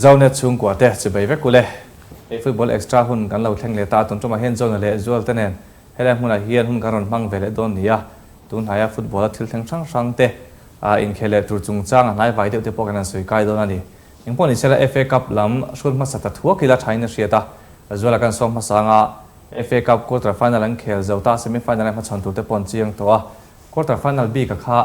Zonet chhungkua te chibei vek ule. Hei football extra hun kan lo thleng leh ta a, tun tumah hian Zona leh Zual te nen helai hmunah hian hun kan rawn hmang ve leh dawn ni a, tun hnaia football a thil thleng hrang hrang te inkhel leh tur chungchang a hnaivai deuh te pawh kan han sawi kai dawn a ni. Engpawh ni sela FA Cup lam hrul hmasa ta thuak ila thain a hriat a, Zuala kan sawm hmasa anga FA Cup quarter final an khel zo ta, semi final a hmachhawn tur te pawh an chiang tawh a, Quarter final bik a kha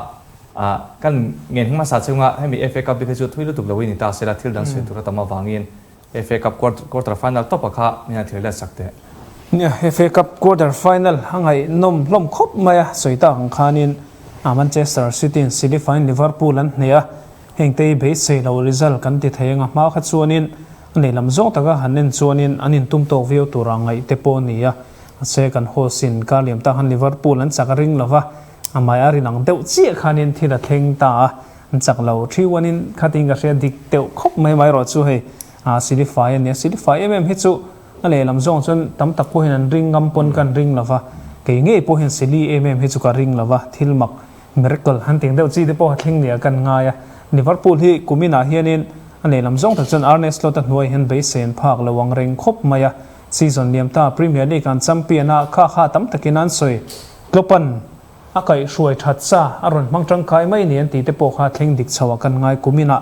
kan ngen hmasa chunga hemi FA Cup bik hi chu thui lutuk lo in ni ta sela thil dang sawi tur a tam avangin FA Cup quarter final tawp a kha min han thlir let sak teh. Nia, FA Cup quarter final a ngaihnawm hlawm khawp mai a, sawi tak ang khanin Manchester City in City faiin Liverpool an hneh a, hengte hi beisei lo result kan ti thei anga hma kha chuanin a lehlam zawng taka han en chuanin an intum tawk viau tura ngaih te pawh a ni a. Mahse kan host in kar liam tak han Liverpool an chak a ring lova, a mai a rin ang deuh chiah khanin thil a thleng ta a, an chak lo 3-1 in khatin ka hria dik deuh khawp mai mai erawh chu hei ah silifai a nia, silifai em em hi chu a lehlam zawng chuan tam tak pawhin an ring ngam pawn kan ring lova, kei ngei pawh hian sili em em hi chu ka ring lova, thil mak miracle han tih deuh chi te pawh a thleng nia kan ngai a, Liverpool hi kuminah hianin a lehlam zawng tak chuan Arne Slot a hnuai hian beisei an phak lo ang reng khawp mai a. Season liam ta Premier League an champion a, kha kha tam takin an sawi. Klopp-a'n a kaihhruai that sa a rawn hmang tangkai mai ni an tih te pawh kha thleng dik chho a kan ngai kumin a.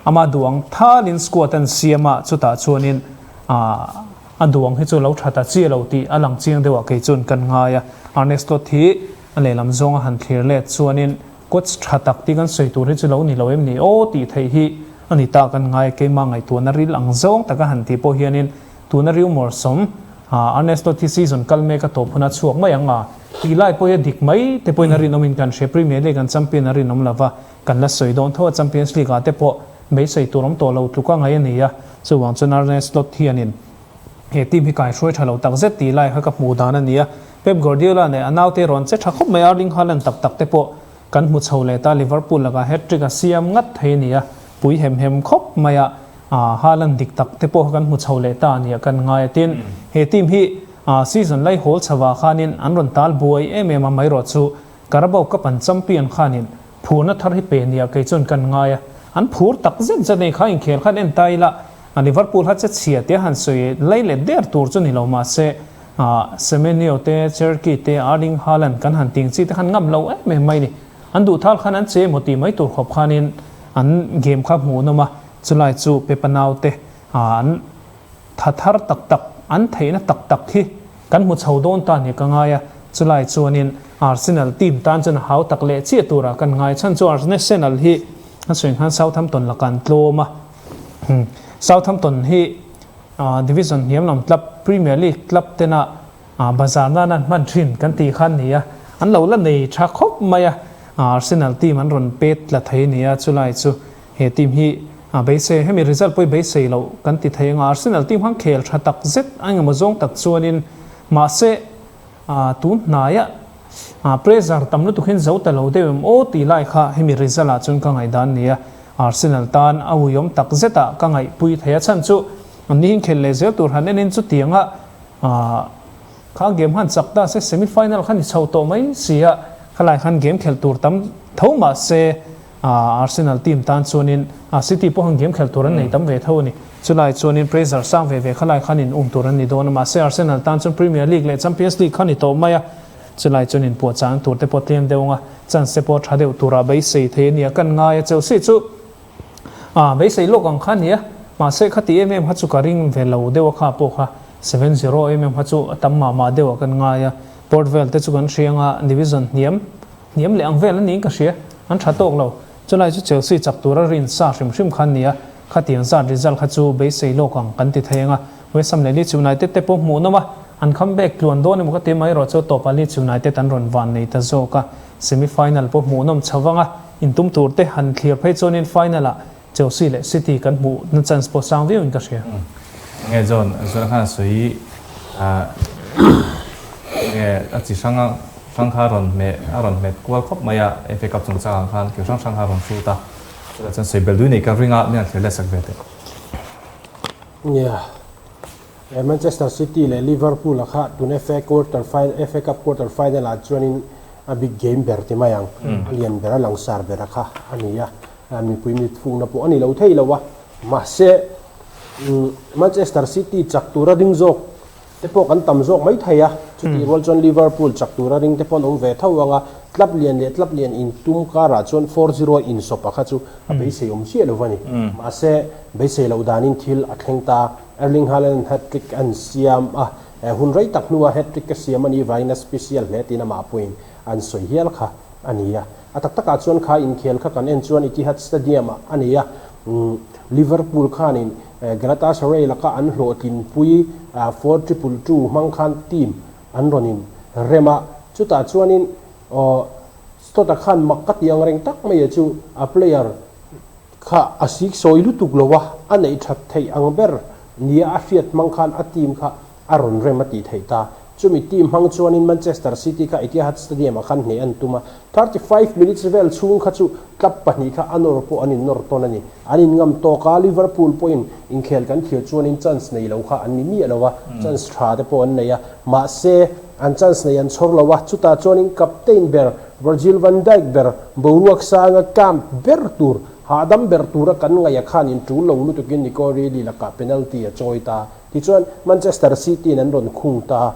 Ama duang thalin squad an siam a, chutah chuanin a duang hi chu lo tha ta chiah lo tih a lang chiang deuh ah kei chuan kan ngai a. Arne Slot hi a lehlam zawnga han thlir let chuanin coach tha tak tih kan sawi tur hi chu lo ni lo em ni aw tih theih hi a ni ta kan ngai. Keimah ngaihtuahna ril ang zawng taka han tih pawh hianin Tuna rumour sawm, Ernesto thi season kal mek a tawp huna chhuak mai ang a, tih lai pawh hi a dik mai te pawhin a rinawmin kan hria. Premier League an champion a rinawm lova, kan la sawi dawn tho a, Champions League ah te pawh beisei tur awm tawh lo tluk a ngaih a ni a, chuvang chuan Arne Slot hianin he team hi kaihruai tha lo takzet tih lai kha ka hmuh dan a ni a. Pep Guardiola leh a naute rawn che tha khawp mai, Erling Haaland tak tak te pawh kan hmu chho leh ta, Liverpool lakah hat-trick a siam ngat thei a ni a, pui hem hem khawp mai a. Haaland dik tak te pawh kan hmu chho leh ta a nia kan ngai a tin he team hi season lai hawl chho ah khanin an rawn tal buai em em a mai rawh chu Carabao Cup an champion khanin phurna thar hi pe nia kei chuan kan ngai a an phur tak zet zet nei kha inkhel khan en ta ila Liverpool kha che chhia te han sawi lai let der tur chu ni lo mahse Semenyo te Cherki te Erling Haaland kan han ting chi te khan ngam lo em em mai ni an duh thal khan an che emaw tih mai tur khawp khanin an game kha hmuh nawm a. Chulai chu Pepa naute an tha thar tak tak, an theihna tak tak hi kan hmu chho dawn ta ni ka ngai a. Chulai chuanin Arsenal team tan chuan a hau tak leh chiah turah kan ngai. Chhan chu Arsenal hi a sawi khan Southampton lakah an tlawm a. Southampton hi division hniam lam club, Premier League club tena bazar nana an hman thin kan tih kha an ni a. An lo la nei tha khawp mai a. Arsenal team an rawn pet tla thei a ni a. Chulai chu He team hi a beisei, hemi result pawh hi beisei loh kan ti thei anga Arsenal team khan khel tha tak zet a engemaw zawng tak chuanin mahse tun hnaia pressure tam lutuk hian zo ta lo deuh em aw tih lai kha hemi result ah chuan ka ngaihdan a ni a, Arsenal tan a uiawm tak zet ah ka ngaihpui thei a chhan chu an ni hian khel leh zel tur han enin chutianga kha game khan chak ta se semi final kha ni chho tawh mai si a, khalai khan game khel tur tam tho mahse Arsenal team tan chuanin City pawh han game khelh tur an nei tam ve tho a ni. Chulai chuanin pressure sang ve ve khalai khan in um tur an ni dawn a, mahse Arsenal tan chuan Premier League leh Champions League kha ni tawh mai a, chulai chuan in puah chang tur te pawh tlem deuh anga chance te pawh tha deuh tura beisei thei a nia kan ngai a, Chelsea chu beisei lawk ang kha a ni a, mahse khati em em kha chu ka ring ve lo deuh a kha pawh kha 7-0 em em kha chu a tam mah mah deuh ah kan ngai a, Port Vale te chu kan hria anga division hniam Hniam leh ang vel a niin ka hria. An tha tawk lo. Chulai chu Chelsea chak tura rin sa hrim hrim kha an ni a, khatiang zat result kha chu beisei lawk ang kan ti thei ang a. West Ham leh Leeds United te pawh hmuh nawm a, an comeback tluan dawn emaw ka ti mai erawh chu tawpah Leeds United an rawn van nei ta zawk a. Semi final pawh hmuh nawm chho vang a, intum tur te han thlir phei chuanin final ah Chelsea leh City kan hmuh na chance pawh sang viau in ka hria. Nge John, John khan a sawi nge a chi hrang hrang kha rawn hmeh a rawn hmet kual khawp mai a, FA Cup chungchang ang khan keu hrang hrang kha a rawn hrut a, chutah chuan sawi bel dui nei ka ring a, min han thlir let sak ve teh. Nia, Manchester City leh Liverpool a kha tun FA quarter final FA Cup quarter final ah chuanin a big game ber ti mai ang, a lian ber a langsar ber a kha a ni a. Mipui mit fukna pawh a ni lo thei lo a, mahse. Manchester City chak tura ring zawk te pawh kan tam zawk mai thei a, chutih rual chuan Liverpool chak tura ring te pawh an awm ve tho ang a, club lian leh club lian intum karah chuan 4-0 insawpa kha chu a beisei awm chiah lo a ni. Mahse, beisei loh danin thil a thleng ta. Erling Haaland hat-trick an siam a, hun rei tak hnua hat-trick ka siam a nih vangin a special hle tiin amah pawhin an sawi hial kha a ni a. A tak takah chuan kha inkhel kha kan en chuan Etihad Stadium-ah a ni a, Liverpool khanin Galatasaray laka an hlawhtlinpui 4-2-2 hmang khan team an rawn in rem a, chutah chuanin Slot-a khan mak ka tih ang reng tak mai chu a player kha a siksawi lutuk lo a, a neih that theih ang ber nia a hriat hmang khan a team kha a rawn rem a tih theih ta. Chumi team hmang chuanin Manchester City kha Etihad Stadium-ah khan hneh an tum a, 35 minutes vel chhung kha chu club pahnih kha a nawr pawh an innawr tawn a ni. An inngam tawk a, Liverpool pawhin inkhel kan thlir chuanin chance nei lo kha an ni miah lo a, chance tha te pawh an nei a, mahse an chance nei an chhawr lo a, chutah chuanin captain ber Virgil van Dijk ber boruak sanga camp ber tur, hahdam ber tura kan ngaih a khan intul lo lutukin Nico Reilly lakah penalty a chawi ta. Tichuan, Manchester City-in an rawn khung ta,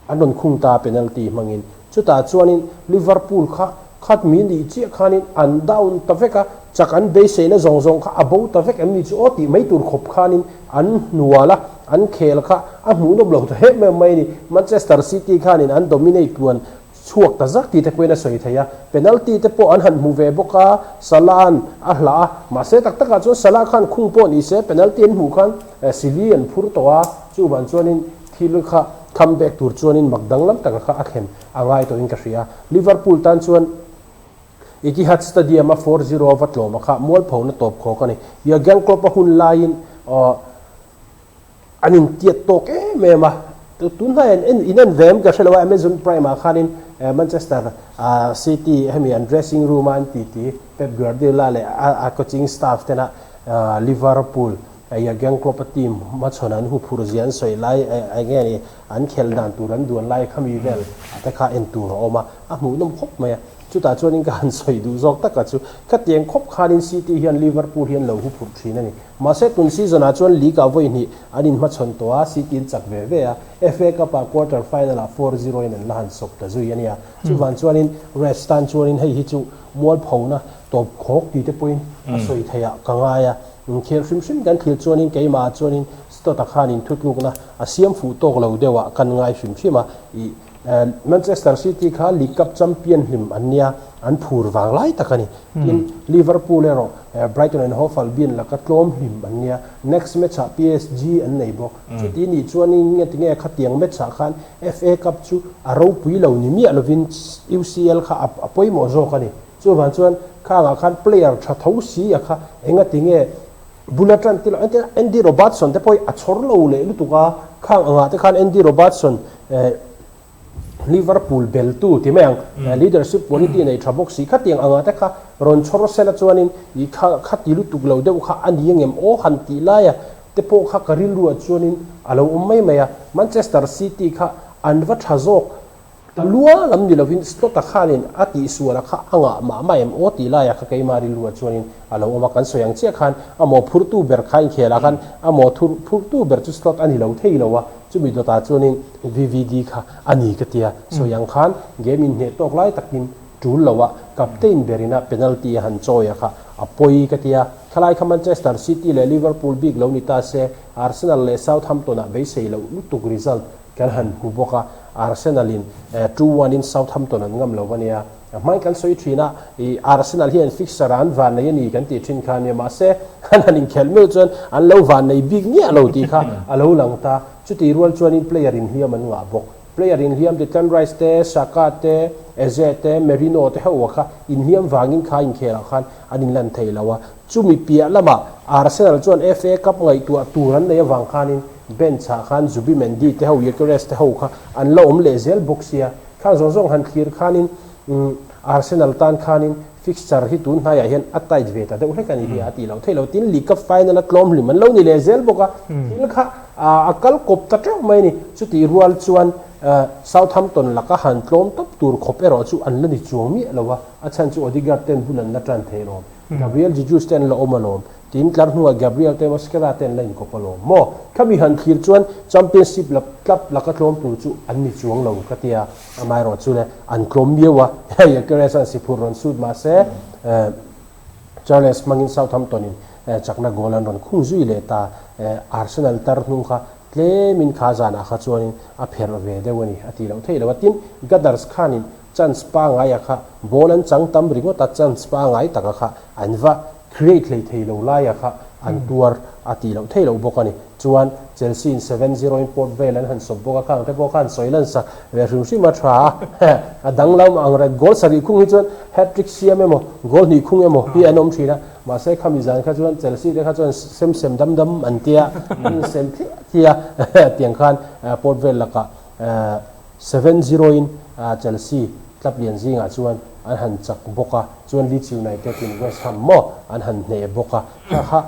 an rawn khung ta penalty hmangin. Chutah chuanin Liverpool kha khat mi nih chiah khanin an down ta vek a, chak an beiseina zawng zawng kha a bo ta vek em ni chu aw tih mai tur khawp khanin an hnual a, an khel kha a hmuhnawm lo ta em em mai a ni. Manchester City khanin an dominate tluan Chhuak ta zak tih te pawhin a sawi thei a, penalty te pawh an han hmu ve bawk a, Salah-a'n a hlah a, mahse tak takah chuan Salah khan khung pawh ni se penalty an hmuh khan Sili an phur tawh a, chuvang chuanin thil kha come back tur chuanin mak danglam taka kha a thlen a ngai tawhin ka hria. Liverpool tan chuan Etihad Stadium-a 4-0 a va tlawm a kha mualphona tawp khawk a ni. Jurgen Klopp-a hun laiin An intiat tawk em em a, tunhnai an en in en ve em ka hre lo a, Amazon Prime ah khanin Manchester City hemi an dressing room a an titi Pep Guardiola leh a coaching staff tena Liverpool Jurgen Klopp a team hmachhawn an huphurh zia an sawi lai eng nge ni an khelh dan tur an duan lai khami vel te kha en tur a awm a, a hmuhnawm khawp mai a. Chutah chuanin ka han sawi duh zawk taka chu khatiang khawp khanin City hian Liverpool hi an lo huphurh thin a ni. Mahse tun season ah chuan league ah vawi hnih an inhmachhawn tawh a, City an chak ve ve a, FA Cup ah quarter final ah 4-0 in an la han sawp ta zui a nia. Chuvan chuanin Reds tan chuanin hei hi chu mualphona tawp khawk ti te pawhin a sawi theih ah ka ngai a. Inkhel hrim hrim kan thlir chuanin keimah ah chuanin Slot-a khan inthutlukna a siam fuh tawk lo deuh ah kan ngai hrim hrim a, ih Manchester City kha League Cup champion hlim an nia, an phur vang lai tak a ni. Tin, Liverpool erawh Brighton and Hove Albion laka tlawm hlim an nia. Next match-ah PSG an nei bawk. Chuti nih chuanin nge tinge khatiang match-ah khan FA Cup chu a ropui lo ni miah lovin UCL kha a pawimawh zawk a ni. Chuvang chuan khangah khan player tha tho si a kha enga tinge bula tan ti lo Andy Robertson te pawh hi a chhawr lo leh lutuk a, khang angah te khan Andy Robertson Liverpool beltu ti mai ang leadership quality nei tha bawk si khatiang angah te kha rawn chhawr sela chuanin ih kha khati lutuk lo deuh kha a ni angem aw han tih laia te pawh kha ka rilruah chuanin a lo awm mai mai a, Manchester City kha an va tha zawk Ta lua lam ni lovin Slot-a khanin a tihsuala kha a ngah mah mah em aw tih laiah kha keimah rilruah chuanin a lo awm a, kan sawi ang chiah khan a maw phurtu ber kha inkhelah khan a maw thur phurtu ber chu Slot a ni lo thei lo a, chumi dawtah chuanin VVD kha a ni ka tia sawi ang khan game inhneh tawk lai takin tul lo a, captain berina penalty a han chawi a kha a pawi ka tia, khalai kha Manchester City leh Liverpool bik lo ni ta se Arsenal leh Southampton-ah beisei loh lutuk result Kan han hmu bawk a, Arsenal in 2-1 in Southampton an ngam lo a nia. A hmain kan sawi thin a, ih Arsenal hian fixture ah an van nei a ni kan tih thin kha a nia, mahse an han inkhelh meuh chuan an lo van nei bik miah lo tih kha a lo lang ta. Chutih rual chuanin player inhliam an ngah bawk. Player inhliam Declan Rice te, Saka te, Eze te, Merino te ho kha inhliam vangin kha inkhelah khan an inlan thei lo a. Chumi piah lamah Arsenal chuan FA Cup ngaihtuah tur an nei avang khanin Bench ah khan Zubimendi te ho, Gyökeres te ho kha an la awm leh zel bawk sia. Khang zawng zawng han thlir khanin Arsenal tan khanin fixture hi tun hnaiah hian a tight ve ta deuh hlek a ni hi a tih loh theih loh. Tin, League Cup final a tlawm hlim an lo ni leh zel bawk a, thil kha a kal kawp ta teuh mai a ni. Chutih rual chuan Southampton laka han tlawm tawp tur khawp erawh chu an la ni chuang miah lo a, a chhan chu Odegaard ten bul an la tan thei lawm. Gabriel Jesus te an la awm alawm. Tin, tlar hnuah Gabriel te Mosquera te an la inkawp alawm maw? Khami han thlir chuan Championship la club laka tlawm tur chu an ni chuang lo ka tia, amaherawh chu le an tlawm miau a, Gyökeres an si phur rawn sut mahse Charles hmangin Southampton in chakna goal an rawn khung zui leh ta, Arsenal tar hnung kha tlemin kha zanah kha chuanin a pherh ve deuh a ni a tih loh theih loh a, tin Gunners khanin chance pangaia kha ball an chang tam ringawt a, chance pangai taka kha an va create hlei thei lo laia kha an tuar a tih loh theih loh bawk a ni. Chuan Chelsea in 7-0 in Port Vale an han sawp bawk a, khang te pawh khan sawi lan sak ve hrim hrim a tha a, a danglam ang reng. Goal sarih khung hi chuan hat-trick siam emaw, goal hnih khung emaw hi an awm thin a, mahse khami zan kha chuan Chelsea te kha chuan sem sem dam dam an tia, an insem thliah thliah a, tiang khan Port Vale lakah 7-0 in Chelsea club lian zingah chuan an han chak bawk a, chuan Leeds United in West Ham maw an han hneh bawk a. Kha kha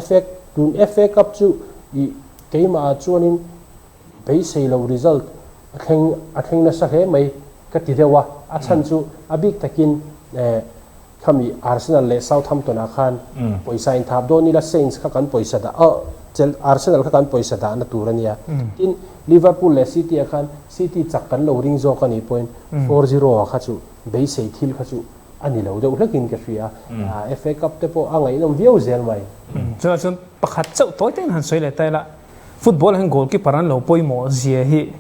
FA tun FA Cup chu ih keimah ah chuanin beisei lo result a thleng a thleng nasa hle mai ka ti deuh a, a chhan chu a bik takin eh Khami Arsenal leh Southampton ah khan pawisa inthap dawn ila Saints kha kan pawisa dah oh Chel Arsenal kha kan pawisa dahna tur a nia. Tin Liverpool leh City ah khan City chak kan lo ring zawk a nih pawhin 4-0 ah kha chu beisei thil kha chu a ni lo deuh hlekin ka hria. FA Cup te pawh a ngaihnawm viau zel mai. Chuvang chuan pakhat chauh tawi takin han sawi leh ta ila, football ah hian goalkeeper an lo pawimawh zia hi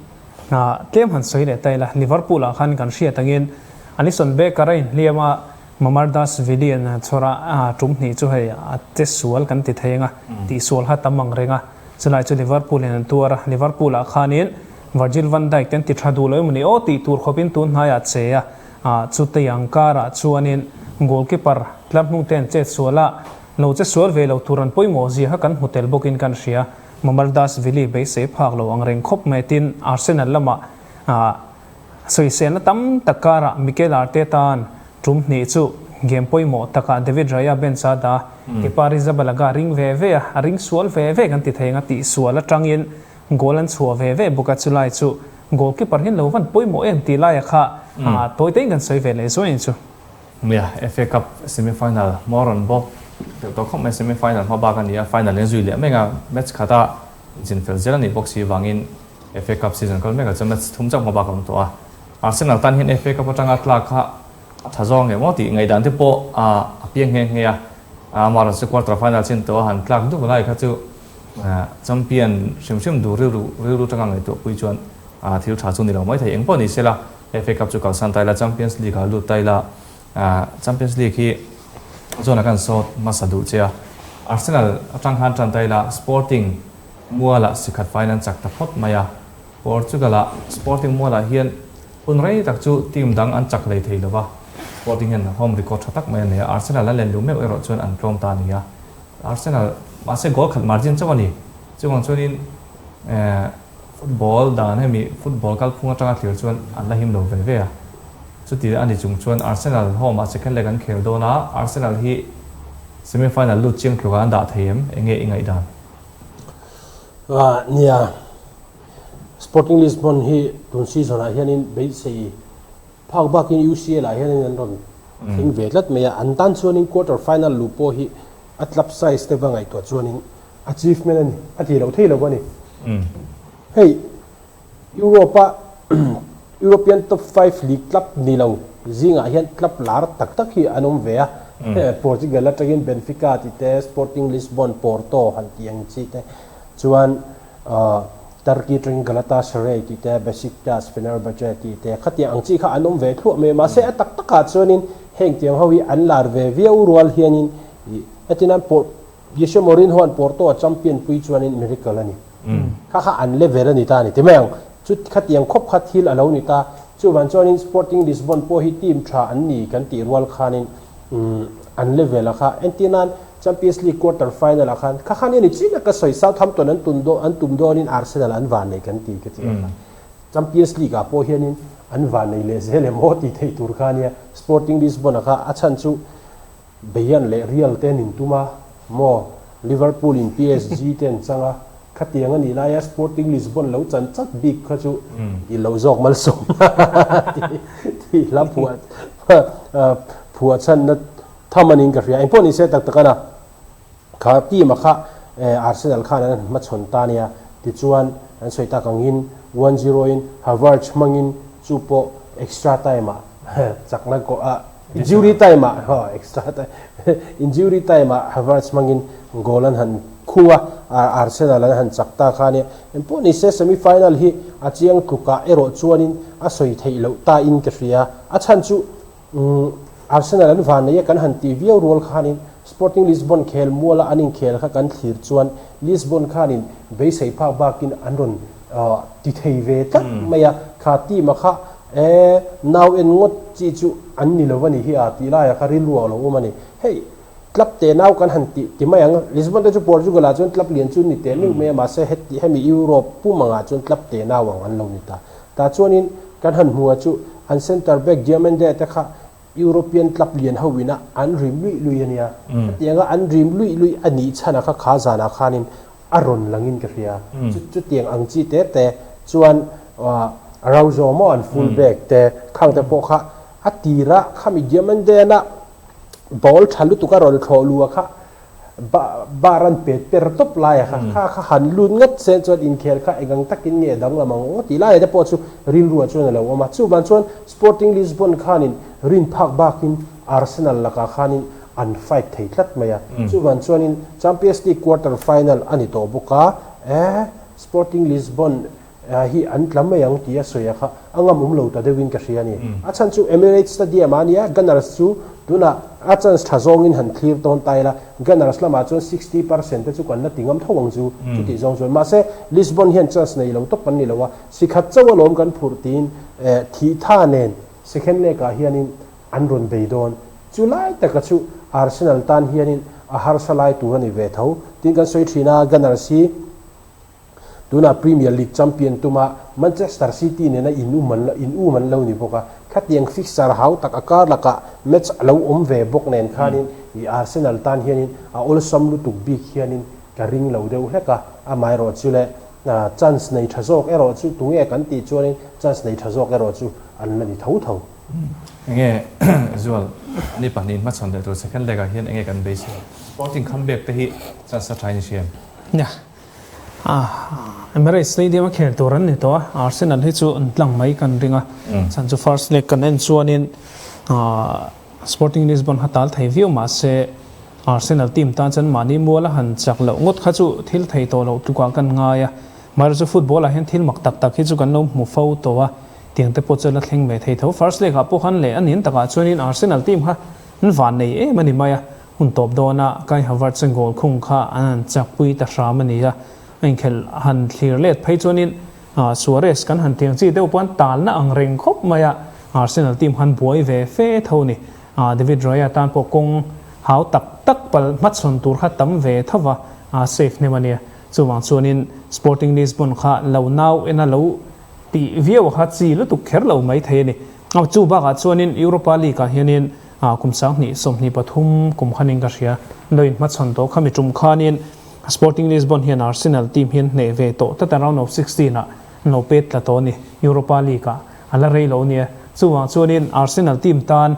Tlem han sawi leh ta ila, Liverpool ah khan kan hriat angin Alisson Becker a inhliam a, Mamardashvili an chhawr a, tum hnih chu hei a che sual kan ti thei anga, tihsual kha tam ang reng a, chulai chu Liverpool in an tuar a, Liverpool ah khanin Virgil van Dijk te an ti tha duh lo emawni aw tih tur khawpin tun hnaiah che a, chutei ang karah chuanin goalkeeper tlar hnung te an chet sual a, lo che sual ve lo tur an pawimawh zia kha kan hmu tel bawkin kan hria. Mamardashvili beisei phak lo ang reng khawp mai tin Arsenal lamah sawiselna tam tak karah Mikel Arteta-a'n tum hnih chu game pawimawh takah David Raya bench a dah a, Kepa Arrizabalaga a ring ve ve a, a ring sual ve ve kan ti thei ang a tihsual atangin goal an chhuah ve ve bawk a, chulai chu goalkeeper hian lo van pawimawh em tih laia kha tawi tein kan sawi ve leh zuai ang chu. Nia, FA Cup semi final hma rawn bawk deuh tawh khawp mai, semi final hma bak a ni a, final in zui leh mek a, match khata zin fel zel a nih bawk si vangin FA Cup season kal mekah chuan match thum chauh hma bak a awm tawh a. Arsenal tan hian FA Cup atanga tlak kha a tha zawng ngei maw tih ngaihdan te pawh a piang nghe nghe a, amaherawhchu quarter final chin tawh a han tlak duk lai kha chu champion hrim hrim duh rilru rilru atanga ngaihtuahpui chuan thil tha chu ni lo maithei engpawh ni sela. FA Cup chu kalsan ta ila, Champions League ah lut ta ila, Champions League hi zawn ah kan sawt hmasa duh che a, Arsenal atang khan tan ta ila, Sporting mualah sikhat faiin an chak ta phawt mai a, Portugal ah Sporting mualah hian hun rei tak chu team dang an chak hlei thei lova, Sporting hian home record tha tak mai a nei a, Arsenal an len luh meuh erawh chuan an tlawm ta a ni a, Arsenal mahse goal khat margin chauh a ni, chuvang chuanin Football dan hemi football kalphung atanga thlir chuan an la him lo ve ve a. Chuti a ni chung chuan Arsenal home ah second leg an khel dawn a, Arsenal hi semi final lut chiang tluk ah an dah thei em? Enge i ngaihdan? Nia, Sporting Lisbon hi tun season ah hianin beisei phak bakin UCL ah hianin an rawn thleng ve tlat mai a, an tan chuanin quarter final luh pawh hi a club size te va ngaihtuah chuanin Achievement a ni, a ti lo thei lo a ni. Hei Europe-a European top five league club ni lo zingah hian club lar tak tak hi an awm ve a. Portugal atangin Benfica tih te, Sporting Lisbon, Porto han tih ang chi te, chuan Turkey atangin Galatasaray tih te, Besiktas, Fenerbahce tih te, khatiang ang chi kha an awm ve thluah mai a. Mahse a tak takah chuanin heng tiang ho hi an lar ve viau rual hianin hetinan Jose Mourinho an Porto a champion pui chuanin miracle a ni. Kha kha an level a ni ta a ni ti mai ang. Chu khatiang khawp kha thil a lo ni ta. Chuvang chuanin Sporting Lisbon pawh hi team tha an ni kan tih rual khanin an level a kha. Entir nan Champions League quarter final ah khan kha khan i chin a ka sawi Southampton an tun dawn an tum dawnin Arsenal an van nei kan ti ka ti a kha. Champions League ah pawh hianin an van nei leh zel em aw tih theih tur kha ania Sporting Lisbon a kha a chhan chu Bayern leh Real te an intum a maw? Liverpool in PSG te an chang a, khatiang a nih laia Sporting Lisbon lo chan chat bik kha chu i lo zawk malsawm tih hla phuah phuah chhanna tham. tham a niin ka hria. Engpawh ni se tak tak a na kha team a kha Arsenal khan an han hmachhawn ta nia. Tichuan an sawi tak angin one zero in Havertz hmangin chu pawh extra time ah chakna ah injury time ah extra time injury time ah Havertz hmangin goal an han khung a, Arsenal an han chak ta kha ania. Engpawh ni se semi final hi a chiang tlukah erawh chuanin a sawi theih loh ta in ka hria. A chhan chu Arsenal an van nei a kan han tih viau rual khanin Sporting Lisbon khel muala an inkhel kha kan thlir chuan Lisbon khanin beisei phak bakin an rawn ti thei ve tlat mai a, kha team a kha e nau en ngawt chi chu an ni lo a ni hi a tih laiah kha rilru a lo awm a ni. Hei club te nau kan han tih ti mai ang, Lisbon te chu Portugal ah chuan club lian chu ni teh meuh mai a mahse heti hemi Europe pum angah chuan club te nau ang an lo ni ta. Tah chuanin kan han hmu a chu an centre back Diomande te kha European club lian ho ina an rim luih luih a nia. Hetianga an rim luih luih a nih chhan a kha kha zanah khanin a rawn langin ka hria. Chu chutiang ang chi te te chuan Araujo maw an full back te khang te pawh kha a tira khami Diomande-na ball tha lutuk a rawn thlawh luh a kha Bar an pet per tawp lai a kha, kha kha han lut ngat se chuan inkhel kha eng ang takin nge danglam ang aw tih lai te pawh chu rilruah chuan a lo awm a. Chuvang chuan Sporting Lisbon khanin rin phak bakin Arsenal lakah khanin an fight thei tlat mai a. Chuvang chuanin Champions League quarter final a ni tawh bawk a, eh Sporting Lisbon hi an tla mai ang tih a sawi a kha a ngam awm lo ta deuhin ka hria a ni. A chhan chu Emirates Stadium ah a nia, Gunners chu tunah a chance tha zawngin han thlir tawn ta ila, Gunners lamah chuan 60% te chu kan la ti ngam tho ang chu, chutih zawng chuan. Mahse, Lisbon hian chance nei lo tawp an ni lo a, sikhat chauh alawm kan phurh tiin thih tha nen second leg ah hianin an rawn bei dawn. Chu lai taka chu Arsenal tan hianin a harsa lai tur a ni ve tho. Tin kan sawi thin a, Gunners hi Tunah Premier League champion tuma Manchester City nena in um an in um an lo ni bawk a, khatiang fixture hau tak a kar lakah match a lo awm ve bawk nen khanin i Arsenal tan hianin a awlsam lutuk bik hianin ka ring lo deuh hlek a, amaherawh chu le chance nei tha zawk erawh chu tunge kan tih chuanin chance nei tha zawk erawh chu an la ni tho tho. Enge Zual, ni pahnihin hmachhawn leh tur second leg ah hian enge kan beisei? Sporting comeback te hi chance a tha in i hria em? Nia. Emirates Stadium a khel tur an ni tawh a, Arsenal hi chu an tlang mai kan ring a, chhan chu first leg kan en chuanin Sporting Lisbon kha tal thei viau mahse Arsenal team tan chuan mahni muala han chak loh ngawt kha chu thil thei tawh loh tlukah kan ngai a, mahse chu football ah hian thil mak tak tak hi chu kan lo hmu fo tawh a, tiang te pawh chu la thleng ve thei tho. First leg ah pawh khan leh a nin takah chuanin Arsenal team kha an van nei em a ni mai a. Hun tawp dawna Kai Havertz goal khung kha an han chakpui ta hram a ni a, a inkhelh han thlir let phei chuanin Suarez kan han tiang chi deuh pawn talna ang reng khawp mai a, Arsenal team khan buai ve fe tho a ni. David Raya tan pawh kawng hau tak tak palh hmachhawn tur kha tam ve tho va, safe hnem a nia. Chuvang chuanin Sporting Lisbon kha lo nau ena lo tih viau kha chi lutuk kher lo mai thei a ni. Chu bakah chuanin Europa League ah hianin Kum 20 23 kum khanin ka hria. Lo inhmachhawn tawh khami tum khanin Sporting Lisbon hian Arsenal team hi an hneh ve tawh tlat a, round of 16 ah an lo pet tla tawh a ni Europa League ah a la rei lo nia. Chuvang chuanin Arsenal team tan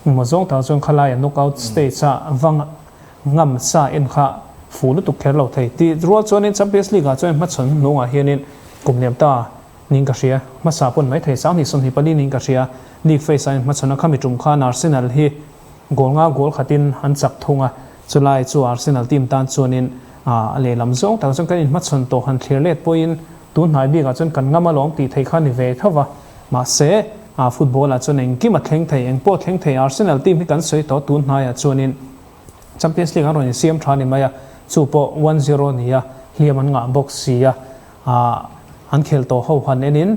engmaw zawng tak chuan khalaia knockout stage a va ngam sa en kha fu lutuk kher lo thei. Tih rual chuanin Champions League ah chuan hmachhawn hnungah hianin kum liam ta Niin ka hria. Hmasa pawn maithei 20 24 niin ka hria. League phase ah inhmachhawn a khami tum khan Arsenal hi goal nga goal khatin an chak thung a. Chulai chu Arsenal team tan chuanin a lehlam zawng tak chuan kan inhmachhawn tawh han thlir let pawhin tun hnai bikah chuan kan ngam alawm tih thei kha ni ve tho va. Mahse football ah chuan engkim a thleng thei, engpawh a thleng thei. Arsenal team hi kan sawi tawh tun hnaiah chuanin Champions League an rawn insiam tha ni mai a, chu pawh 1-0 ni a, hliam an ngah bawk si a. An khel tawh ho han enin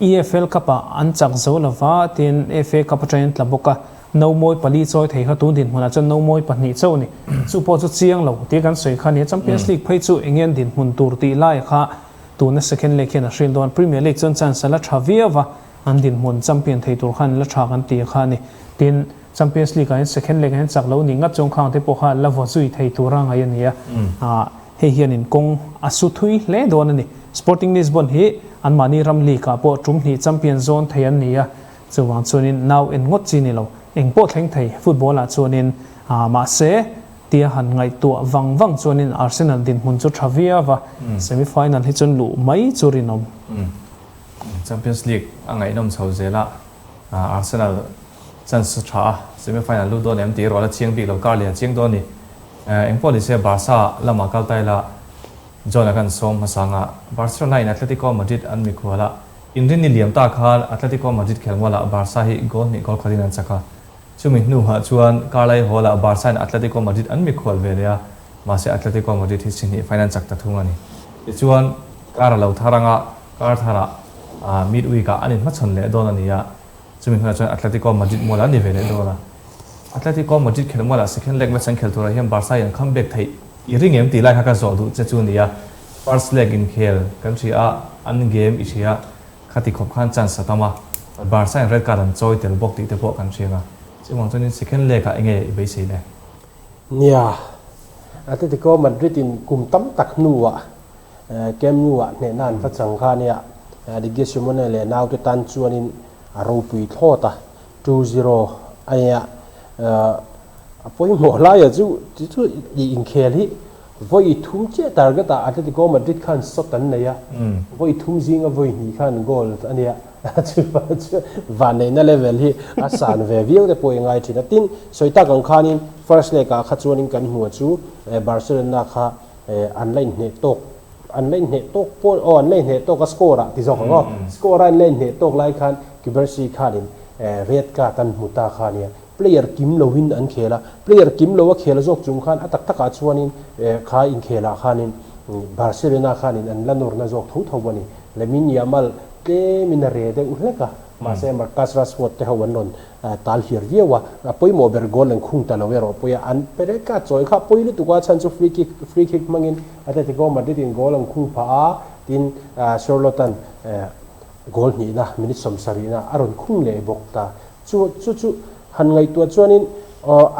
EFL Cup ah an chak zo lova tin FA Cup atangin an tla bawk a, no mawi pali chawi thei kha tun dinhmunah chuan no mawi pahnih chauh a ni. Chu pawh chu chiang lo tih kan sawi kha a ni a, Champions League phei chu eng nge dinhmun tur tih lai kha tuna second leg hian a hril dawn. Premier League chuan chance a la tha viau va, an dinhmun champion thei tur khan la tha kan ti kha a ni. Tin, Champions League ah hian second leg ah hian chak lo nih ngat chuang khang te pawh kha la vaw zui thei tura ngaih a ni a. Hei hianin kawng a su thui hle dawn a ni. Sporting Lisbon hi anmahni ram league ah pawh tum hnih champion zawn thei an ni a, chuvang chuanin nau en ngawt chi ni lo. Eng pawh thleng thei football ah chuanin mahse tia han ngaihtuah vang vang chuanin Arsenal dinhmun chu tha viau a, semi final hi chuan luh mai chu rinawm. Champions League a ngaihnawm chho zel a, Arsenal chance tha a, semi final lut dawn em tih erawh a la chiang bik lo, kar leh a chiang dawn a ni. Engpawh nise Barca lamah kal ta ila John-a kan sawm hmasa anga Barcelona in Atletico Madrid an mikhual a, Inrinni liam ta khan Atletico Madrid khelmualah Barca hi goal hnih goal khatin an chak a. Chumi hnuah chuan Carlai Hall-ah Barca in Atletico Madrid an mikhual ve leh a, mahse Atletico Madrid hi chi hnih faiin an chak ta thung a ni. Tichuan, kar a lo thar anga kar tharah midweek-ah an inhmachhawn leh dawn a ni a, chumi hnuah chuan Atletico Madrid mualah an ni ve leh dawn a. Atletico Madrid khelmualah second leg match an khel turah hian Barca hi an comeback theih i ring em tih lai kha ka zawh duh che chu a ni a. First leg inkhel kan hria a, an game i hria, khati khawp khan chance a tam a, Barca in red card an chawi tel bawk tih te pawh kan hria ang a, chuvang chuanin second leg ah enge i beisei le? Nia, Atletico Madrid in kum tam tak hnuah Camp Nou ah hnehna an va chang kha ania, Diego Simeone leh naute tan chuanin a ropui thlawt a, 2-0 a nia, a pawimawh laia chu chu inkhel hi Vawi thum chiah target ah Atletico Madrid khan shot an nei a, vawi thum zinga vawi hnih khan goal a nia. Chuvang chu vanneihna level hi a san ve viau te pawh i ngai thin a. Tin, sawi tak ang khanin first leg ah kha chuanin kan hmu a chu Barcelona kha an la inhneh tawk, an la inhneh tawk pawh aw an la inhneh tawk a score ah ti zawk ang aw. Score a an la inhneh tawk lai khan Cubarsí khanin red card an hmu ta kha a nia. Player kim loin an khel a, player kim lo a khel zawk chung khan a tak takah chuanin kha inkhelah khanin Barcelona khanin an la nawrna zawk tho tho a ni. Lamine Yamal tlemin a re deuh hlek a, mahse Marcus Rashford te ho an rawn tal hiar viau a, a pawimawh ber goal an khung ta lo erawh pawi a, an pe rek a, chawi kha pawi lutuk a, chhan chu free kick free kick hmangin Atletico Madrid in goal an khung phah a, tin Sorloth-a'n goal hnihna minute 70na a rawn khung leh bawk ta. Chu chu chu han ngaihtuah chuanin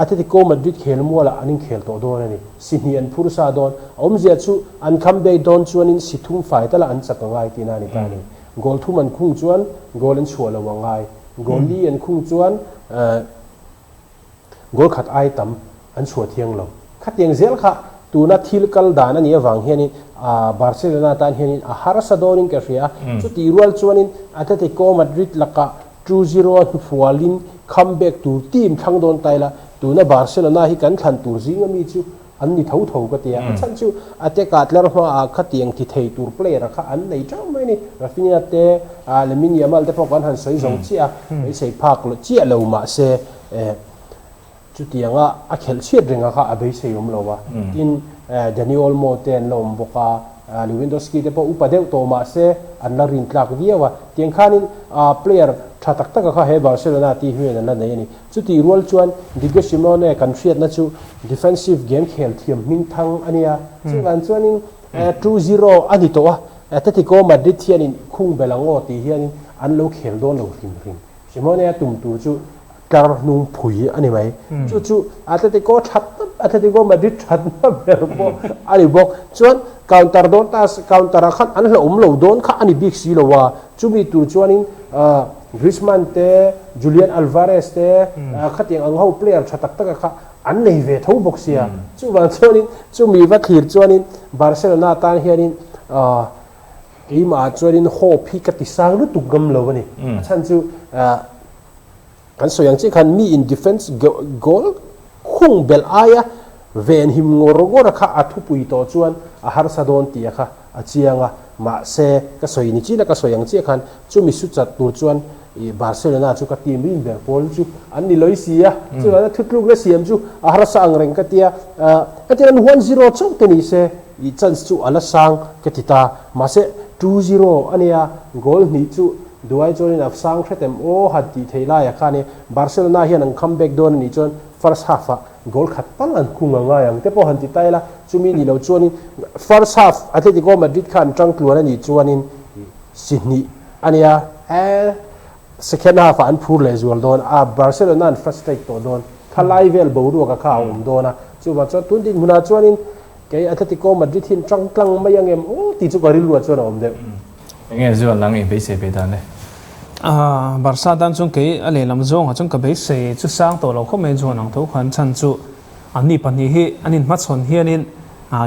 Atletico Madrid khel mualah an inkhel tawh dawn a ni. Si hnih an phur sa dawn. A awmzia chu an kham bei dawn chuanin si thum fai tala an chak a ngai tihna a ni ta a ni. Goal thum an khung chuan goal an chhuah lo a ngai. Goal li an khung chuan goal khat ai tam an chhuah thiang lo. Khatiang zel kha tuna thil kal dan a nih avang hianin Barcelona tan hianin a harsa dawnin ka hria a. Chutih rual chuanin Atletico Madrid lakah 2-0 a hnufualin comeback tur team thlang dawn ta ila, tuna Barcelona hi kan thlan tur zinga mi chu an ni tho tho ka ti a. A chhan chu attack-ah tlar hmaah khatiang ti thei tur player-a kha an nei teuh mai a ni. Raphinha te, Lamine Yamal te pawh kan han sawi zo chiah a, beisei phak chiah lo mahse Chutianga a khelh chhiat renga kha a beisei awm lo a, tin Dani Olmo te an la awm bawk a, Lewandowski te pawh upa deuh tawh mah se an la rin tlak viau a, tiang khanin player tha tak taka kha he Barcelona team hian an la nei a ni. Chutih rual chuan Diego Simeone kan hriatna chu defensive game khel thiam hming thang a nia, chuvang chuanin 2-0 a ni tawh a, Atletico Madrid hianin khung bel ang aw tih hianin an lo khel dawn lo hrim hrim. Simeone a tum tur chu tlar hnung phui a ni mai. Chu chu Atletico that Atletico Madrid thatna ber pawh a ni bawk. Chuan counter dawn ta counter ah khan an hlauhawm lo dawn kha a ni bik si lo a. Chumi tur chuanin Griezmann te, Julian Alvarez te khatiang ang ho player tha tak taka kha an nei ve tho bawk sia. Chuvang chuanin chumi va thlir chuanin Barcelona tan hianin keimah chuanin hope hi ka ti sang lutuk ngam lo a ni. A chhan chu Kan sawi ang chiah khan mi in defence goal khung belh aia ven him ngawr ngawr a kha a thupui tawh chuan a harsa dawn tih a kha a chiang a, mahse ka sawi ni chin a ka sawi ang chiah khan chumi su chat tur chuan i Barcelona chu ka team rin ber pawl chu an ni lawih si a, chuvang chuan thutlukna siam chu a harsa ang reng ka tia, ka tia an 1-0 chauh te ni se i chance chu a la sang ka ti ta, mahse 2-0 a nia goal hnih chu Duai chuanin a sang hret em aw han tih theih laiah khan e Barcelona hian an come back dawn a nih chuan first half ah goal khat tal an khung a ngai ang te pawh han ti ta ila, chumi nih loh chuanin first half Atletico Madrid kha an tang tluan a nih chuanin si hnih a nia e second half ah an phur leh zual dawn a, Barcelona an frustrate tawh dawn, thalai vel boruak a kha a awm dawn a, chuvang chuan tun dinhmunah chuanin Kei Atletico Madrid hi an tang tlang mai ang em aw tih chu ka rilruah chuan a awm deuh. Enge zuan nang i beisei ve dan le? Barca tan chuan kei a lehlam zawngah chuan ka beisei chu sang tawh lo khawp mai John ang tho khan chhan chu anni pahnih hi an inhmachhawn hianin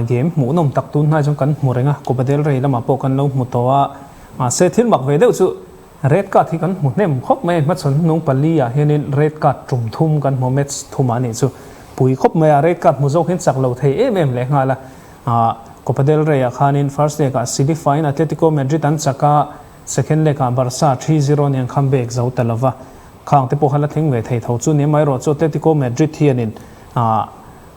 game hmuhnawm tak tun hnai chuan kan hmu reng a, Copa del Rey lamah pawh kan lo hmu tawh a, mahse thil mak ve deuh chu red card hi kan hmu hnem khawp mai a, inhmachhawn hnung pali ah hianin red card tum thum kan hmu a, match thumah a nih chu pui khawp mai a, red card hmu zawk hian chak lo thei em em leh nghal a, Copa del Rey ah khanin first leg ah City faiin Atletico Madrid an chak a, Second leg ah Barca 3-0 nen khan bek zo ta lova, khang te pawh kha la thleng ve thei tho chu ni amaherawh chu Atletico Madrid hianin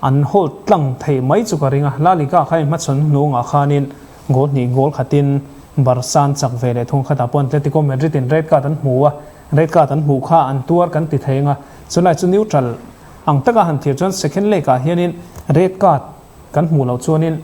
an hold tlang theih mai chu ka ring a, La Liga kha inhmachhawn hnungah khanin goal hnih goal khatin Barca an chak ve leh thung khatah pawh Atletico Madrid in red card an hmu a, red card an hmuh kha an tuar kan ti thei anga, chulai chu neutral ang taka han thlir chuan second leg ah hianin red card Kan hmuh loh chuanin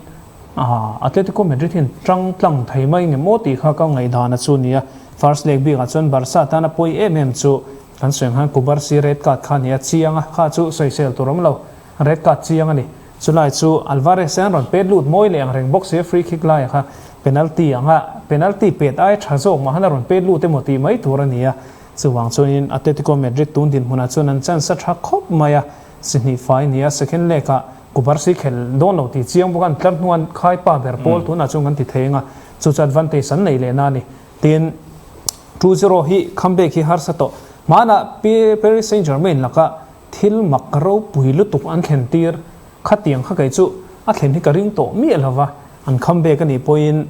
Atletico Madrid hian tang tlang thei mai nge maw tih kha ka ngaihdan a chu nia. First leg bikah chuan Barca tana pawi em em chu kan sawi ang khan Cubarsi red card kha a ni a, chiang a, kha chu sawisel tur awm lo, red card chiang a ni. Chulai chu Alvarez hian rawn pet lut mawi leh ang reng bawk si, free kick laia kha penalty anga penalty pet aia tha zawk mah khan a rawn pet lut emaw tih mai tur a ni a. Chuvang chuanin Atletico Madrid tun dinhmunah chuan an chance a tha khawp mai a. Sihnih fai nia second leg ah Kubarsi khel dawn lo tih chiang bawk a, an tlar hnu an khai pa ber pawl tunah chuan kan ti thei ang a, chu chu advantage an neih lehna a ni. Tin, 2-0 hi comeback hi harsa tawh. Hmanah Paris Saint-Germain laka thil mak ropui lutuk an thlen tir khatiang kha kei chu a thlen hi ka ring tawh miah lo va, an comeback a nih pawhin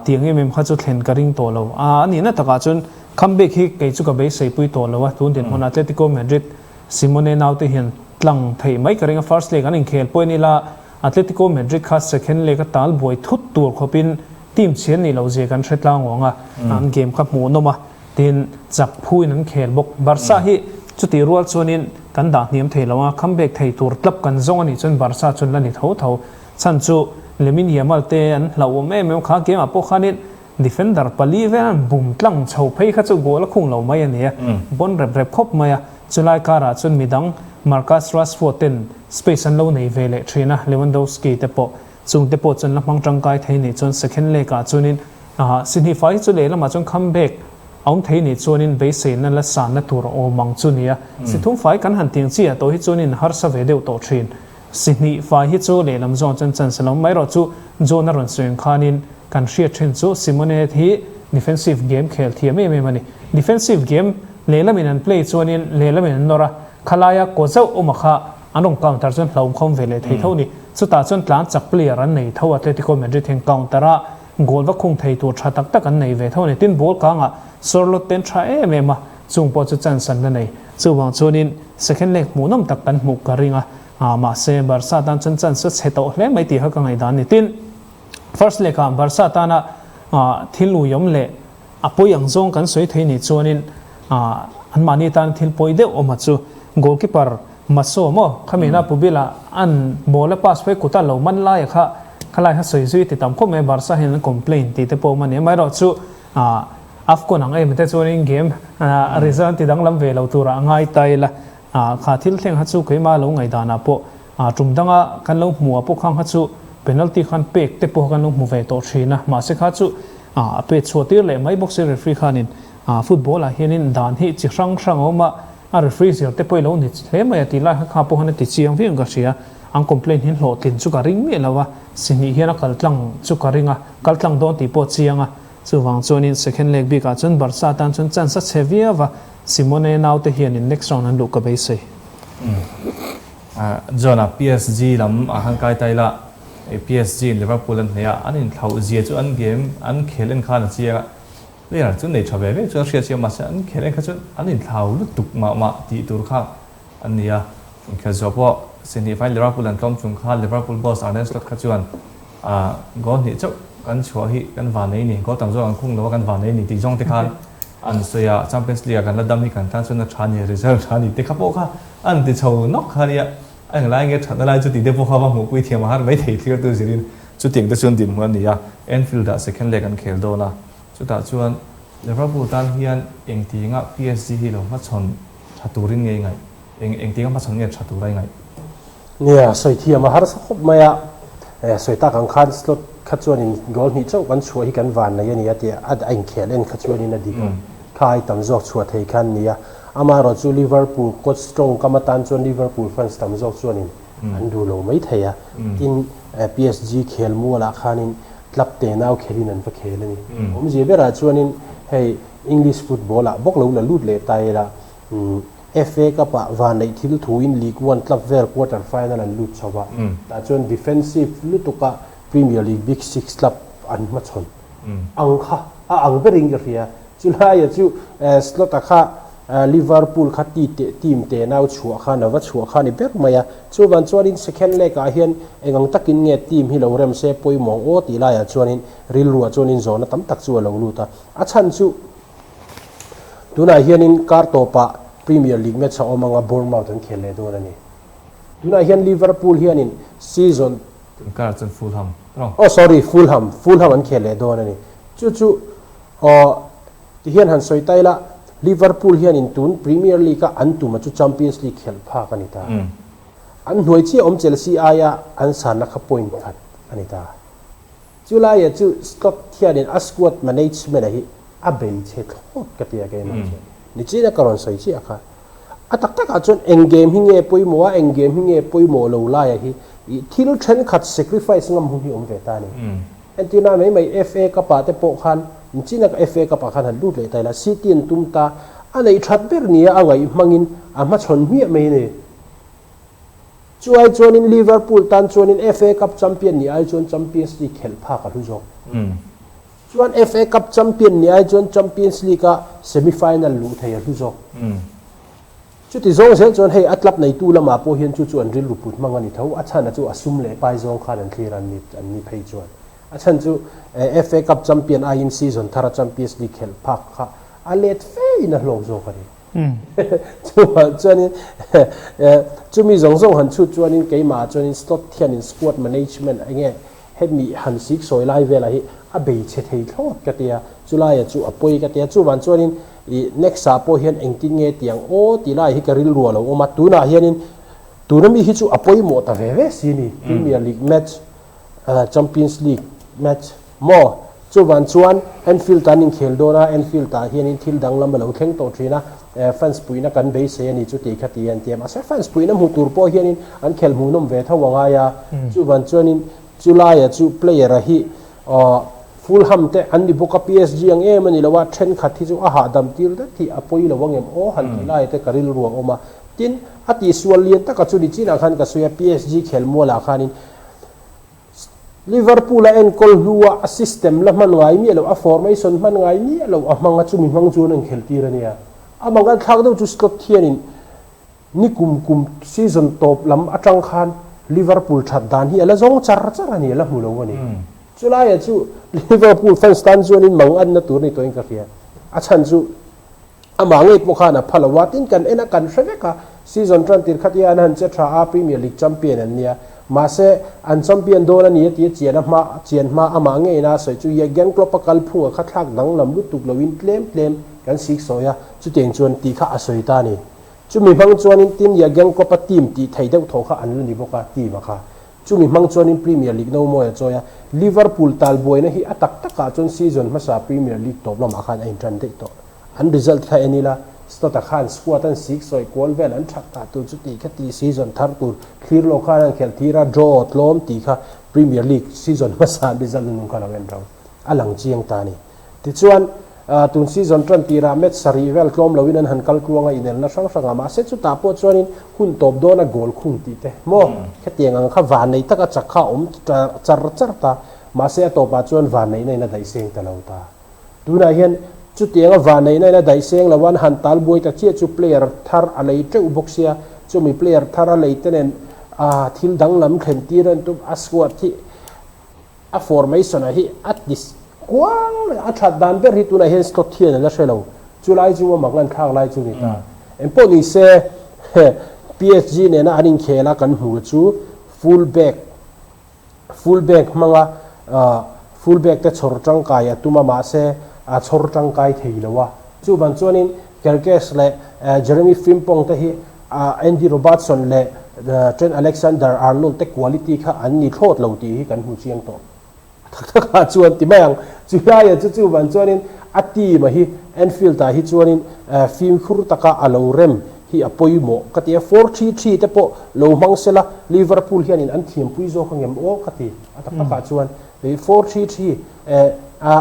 tiang em em kha chu thlen ka ring tawh lo. A nihna takah chuan comeback hi kei chu ka beiseipui tawh lo a, tun dinhmun Atletico Madrid Simone naute hian tlang theih mai ka ring a, first leg an inkhel pawh en ila Atletico Madrid kha second leg a tal buai thut tur khawpin team chhian nih loh zia kan hre tlang uang a, an game kha hmuhnawm a, tin chak phuin an khel bawk. Barca hi chutih rual chuanin kan dah hniam thei lo a, comeback thei tur club kan zawng a nih chuan Barca chuan la ni tho tho. Chhan chu Lamine Yamal te an hlauhawm em em kha game ah pawh khanin Defender pali vel an bum tlang chho phei kha chu goal a khung lo mai a ni a, bon rep rep khawp mai a. Chulai karah chuan midang Marcus Rashford ten space an lo nei ve leh thin a, Lewandowski te pawh chung te pawh chuan la hmang tangkai thei nih chuan second leg ah chuanin Sihnih fai hi chu lehlamah chuan comeback a awm thei nih chuanin beiseina la sanna tur a awm ang chu nia. Sithum fai kan han tiang chiah tawh hi chuanin harsa ve deuh tawh thin. Sihnih fai hi chu lehlam zawng chuan chance a lo mai rawh chu John a rawn sawi ang khanin Kan hriat thin chu Simone hi defensive game khel thiam em em a ni. Defensive game lehlamin an play chuanin lehlamin an nawr a, khalaia kaw zauh awma kha an rawn counter chuan hlauhawm ve leh thei tho a ni. Chutah chuan tlan chak player an nei tho Atletico Madrid hian counter a goal va khung thei tur tha tak tak an nei ve tho a ni. Tin ball kangah Sorloth ten tha em em a, chung pawh chu chance an la nei. Chuvang chuanin second leg hmuhnawm tak kan hmuh ka ring a, mahse Barca tan chuan chance a chhe tawh hle mai tih kha ka ngaihdan a ni. Tin. First leg ah Barca tana thil uiawm leh a pawi ang zawng kan sawi thei nih chuanin anmahni tan thil pawi deuh awm a chu goalkeeper Maso maw khami na Pubil-a an ball a pass phei kuta lo man laia kha khalai kha sawi zui ti tam khawp mai Barca hian an complain tih te pawh awm a ni. Amaherawh chu Afcon ang em te chuanin game result ti danglam ve lo turah a ngai ta ila kha thil thleng kha chu keimah lo ngaihdanah pawh A tum danga kan lo hmu a pawh khang kha chu penalty khan pek te pawh kan lo hmu ve tawh thin a, mahse kha chu a pet chhuah tir leh mai bawk si referee khanin football ah hianin dan hi chi hrang hrang a awm a, a referee zir te pawh i lo ni hle mai a tih lai kha kha pawh khan a ti chiang viau in ka hria, an complaint hian hlawhtlin chu ka ring miah lo a, sihnih hian a kal tlang chu ka ring a, kal tlang dawn tih pawh a chiang a, chuvang chuanin second leg bikah chuan Barca tan chuan chance a chhe viau a, Simone naute hianin next round an luh ka beisei. John-a PSG lam a han kai ta ila, PSG in Liverpool an hneh a, an inthlauh zia chu an game an khel en khan a chiang a, player chu nei tha ve ve chuan hriat chiang mahse an khel en kha chuan an inthlau lutuk mah mah tih tur kha an ni a, inkhelh zawh pawh Sihnih fai Liverpool an tlawm chung khan Liverpool boss Arne Slot kha chuan goal hnih chauh kan chhuah hi kan van nei ni, goal tam zawk an khung lo a kan van nei ni tih zawng te khan an sawi a, Champions League ah kan la dam hi kan tan chuan a tha ni, result tha ni te kha pawh kha An ti chho nawk kha nia, a englai nge thatna lai chu tih te pawh kha va hmuhpui thiam a har mai thei thlir tu zirin chutiang te chuan dinhmun a ni a, Anfield ah second leg an khel dawn a, chutah chuan Liverpool tan hian engtinga PSG hi lo hmachhawn tha turin nge i ngaih, eng engtinga hmachhawn nge tha tura i ngaih? Nia, sawi thiam a harsa khawp mai a, sawi tak ang khan slot kha chuanin goal hnih chauh kan chhuah hi kan van nei a ni a tia a inkhel en kha chuanin a dik a. Kha ai tam zawk chhuah thei kha an ni a, amaherawh chu Liverpool coach tawngkam atan chuan Liverpool fans tam zawk chuanin an duh lo mai thei a, tin PSG khel mualah khanin club te nau khelin an va khel a ni. Awmzia berah chuanin hei English football ah bawk lo la lut leh ta ila FA Cup ah vanneih thil thuin League One club vel quarter final an lut chho a, tah chuan defensive lutuka Premier League Big Six club an hmachhawn ang kha a ang berin ka hria. Chulaia chu Slot-a kha Liverpool kha ti teh team te nau chhuah khan a va chhuah kha a ni ber mai a. Chuvan chuanin second leg-ah hian eng ang takin nge team hi lo rem se pawimawh aw tih laiah chuanin rilruah chuanin zawhna tam tak chu a lo lut a. A chhan chu tunah hianin kar tawpah Premier League match a awm anga Bournemouth an khel leh dawn a ni. Tunah hian Liverpool hianin season Tunkar chuan Fulham rawng. Oh sorry, Fulham, Fulham an khel leh dawn a ni. Chu chu aw ti hian han sawi ta ila, Liverpool hianin tun Premier League a an tuma chu Champions League khelh phak a ni ta. An hnuai chiah awm Chelsea aia an sanna kha point khat a ni ta. Chu laia chu Slot hianin a squad management a hi a bei chhe thlawt ka ti a keimah chuan. Nichina ka rawn sawi chiah kha. A tak takah chuan eng game hi nge pawimawh a, eng game hi nge pawimawh lo laia hi ih thil thenkhat sacrifice ngam hun hi awm ve ta a ni. Entirna mai mai FA Cup ah te pawh khan nichina ka FA Cup ah khan han lut leh ta ila City an tum ta a neih that ber nia a ngaih hmangin a hmachhawn hmiah mai a ni. Chu ai chuanin Liverpool tan chuanin FA Cup champion nih ai chuan Champions League khelh phak a hlu zawk. Chuan FA Cup champion nih ai chuan Champions League a semi final luh thei a hlu zawk. Chuti zawng zel chuan hei a club neitu lamah pawh hian chu chu an rilru put hmang a ni tho. A chhan a chu a sum leh pai zawng khan an thlir a ni an ni phei chuan. A chhan chu FA Cup champion aiin season thara Champions League khelh phak kha a let fe in a hlawk zawk a ni. Chuvang chuanin chumi zawng zawng han chhut chuanin keimahah chuanin slot hianin squad management enge hemi han sik sawi lai velah hi a bei chhe thei thlawt ka tia, chulaia chu a pawi ka tia. Chuvang chuanin ih next ah pawh hian engtin nge tiang aw tih lai hi ka rilru a lo awm a, tunah hianin tuna mi hi chu a pawimawh ta ve ve si ni, Premier League match Champions League match maw? Chuvan chuan Anfield an inkhel dawn a, Anfield ah hianin thil danglam a lo thleng tawh thin a, fans puihna kan beisei a ni chu tih kha ti an ti a, mahse fans puihna hmuh tur pawh hianin an khel hmuhnawm ve tho a ngai a, chuvan chuanin chulaia chu player a hi Fulham te an ni bawk a, PSG ang em a ni lo a, thenkhat hi chu a hahdam tir det hi a pawi lo ang em aw han tih laia te ka rilru a awm a, tin a tihsual lian taka chu ni chinah khan ka sawi a, PSG khelmualah khanin Liverpool a enkawl hnua a system la hman ngai miah lo, a formation hman ngai miah lo a hmang a, chumi hmang chuan a inkhelh tir a nia. A mangan thlak deuh chu Slot hianin ni kum kum season tawp lam atang khan Liverpool that dan hi a la zawng char char a ni, a la hmu lo a ni. Chulaia chu Liverpool fans tan chuanin manganna tur a ni tawhin ka hria. A chhan chu Amah ngei pawh khan a pha lo a, tin kan en a, kan hre vek a, season tan tir khat hian an han che tha a, Premier League champion an nia, mahse an champion dawn a ni a ti a, chian a hma, chian hma amah ngeiin a sawi chu Jurgen Klopp a kal phung a kha thlak danglam lutuk loin tlem tlem kan sik sawi a, chutiang chuan tih kha a sawi ta a ni. Chumi hmang chuanin tin Jurgen Klopp a team tih thei deuh thaw kha an la ni bawk a, team a kha. Chumi hmang chuanin Premier League no mawi a chawi a, Liverpool talbuaina hi a tak takah chuan season hmasa Premier League tawp lamah khan a intan daih tawh. An result kha en ila, Slot-a khan squad an sik sawi kual vel an that ta tur chu tih kha tih season thar tur thlir lo khan an khelh tir a, draw tlawm tih kha Premier League season hmasa an result nung kha lo en rau a lang chiang ta a ni. Tichuan, tun season tan tirah match sarih vel tlawm loin an han kal tluang a inelna hrang hrang a, mahse chutah pawh chuanin hun tawp dawna goal khung tih te maw khatiang ang kha vannei taka chak kha a awm char char ta, mahse a tawpah chuan vanneihna in a daih seng ta lo ta. Tunah hian chutianga vanneihna in a daih seng lo a, an han tal buai ta chiah chu player thar a lei teuh bawk sia, chumi player thar a lei te nen thil danglam thlen tir an tum a squad hi a formation ah hi a ti kual reng a that dan ber hi tunah hian Slot hian a la hre lo, chulai chu a mak an thlak lai chu ni ta. Engpawh ni se PSG nena an inkhel a kan hmuh chu full back Full back hmanga full back te chhawr tangkai a tum a, mahse a chhawr tangkai thei lo a. Chuvan chuanin Kerkez leh Jeremy Frimpong te hi Andy Robertson leh Trent Alexander-Arnold te quality kha an ni thlawt lo tih hi kan hmu chiang tawh. A tak takah chuan ti mai ang. Chulaiah chu chuvan chuanin A team a hi Anfield ah hi chuanin fimkhur taka a lo rem hi a pawimawh ka ti a, 4-3-3 te pawh lo hmang sela Liverpool hianin an thiampui zawk angem aw ka ti. A tak takah chuan 4-3-3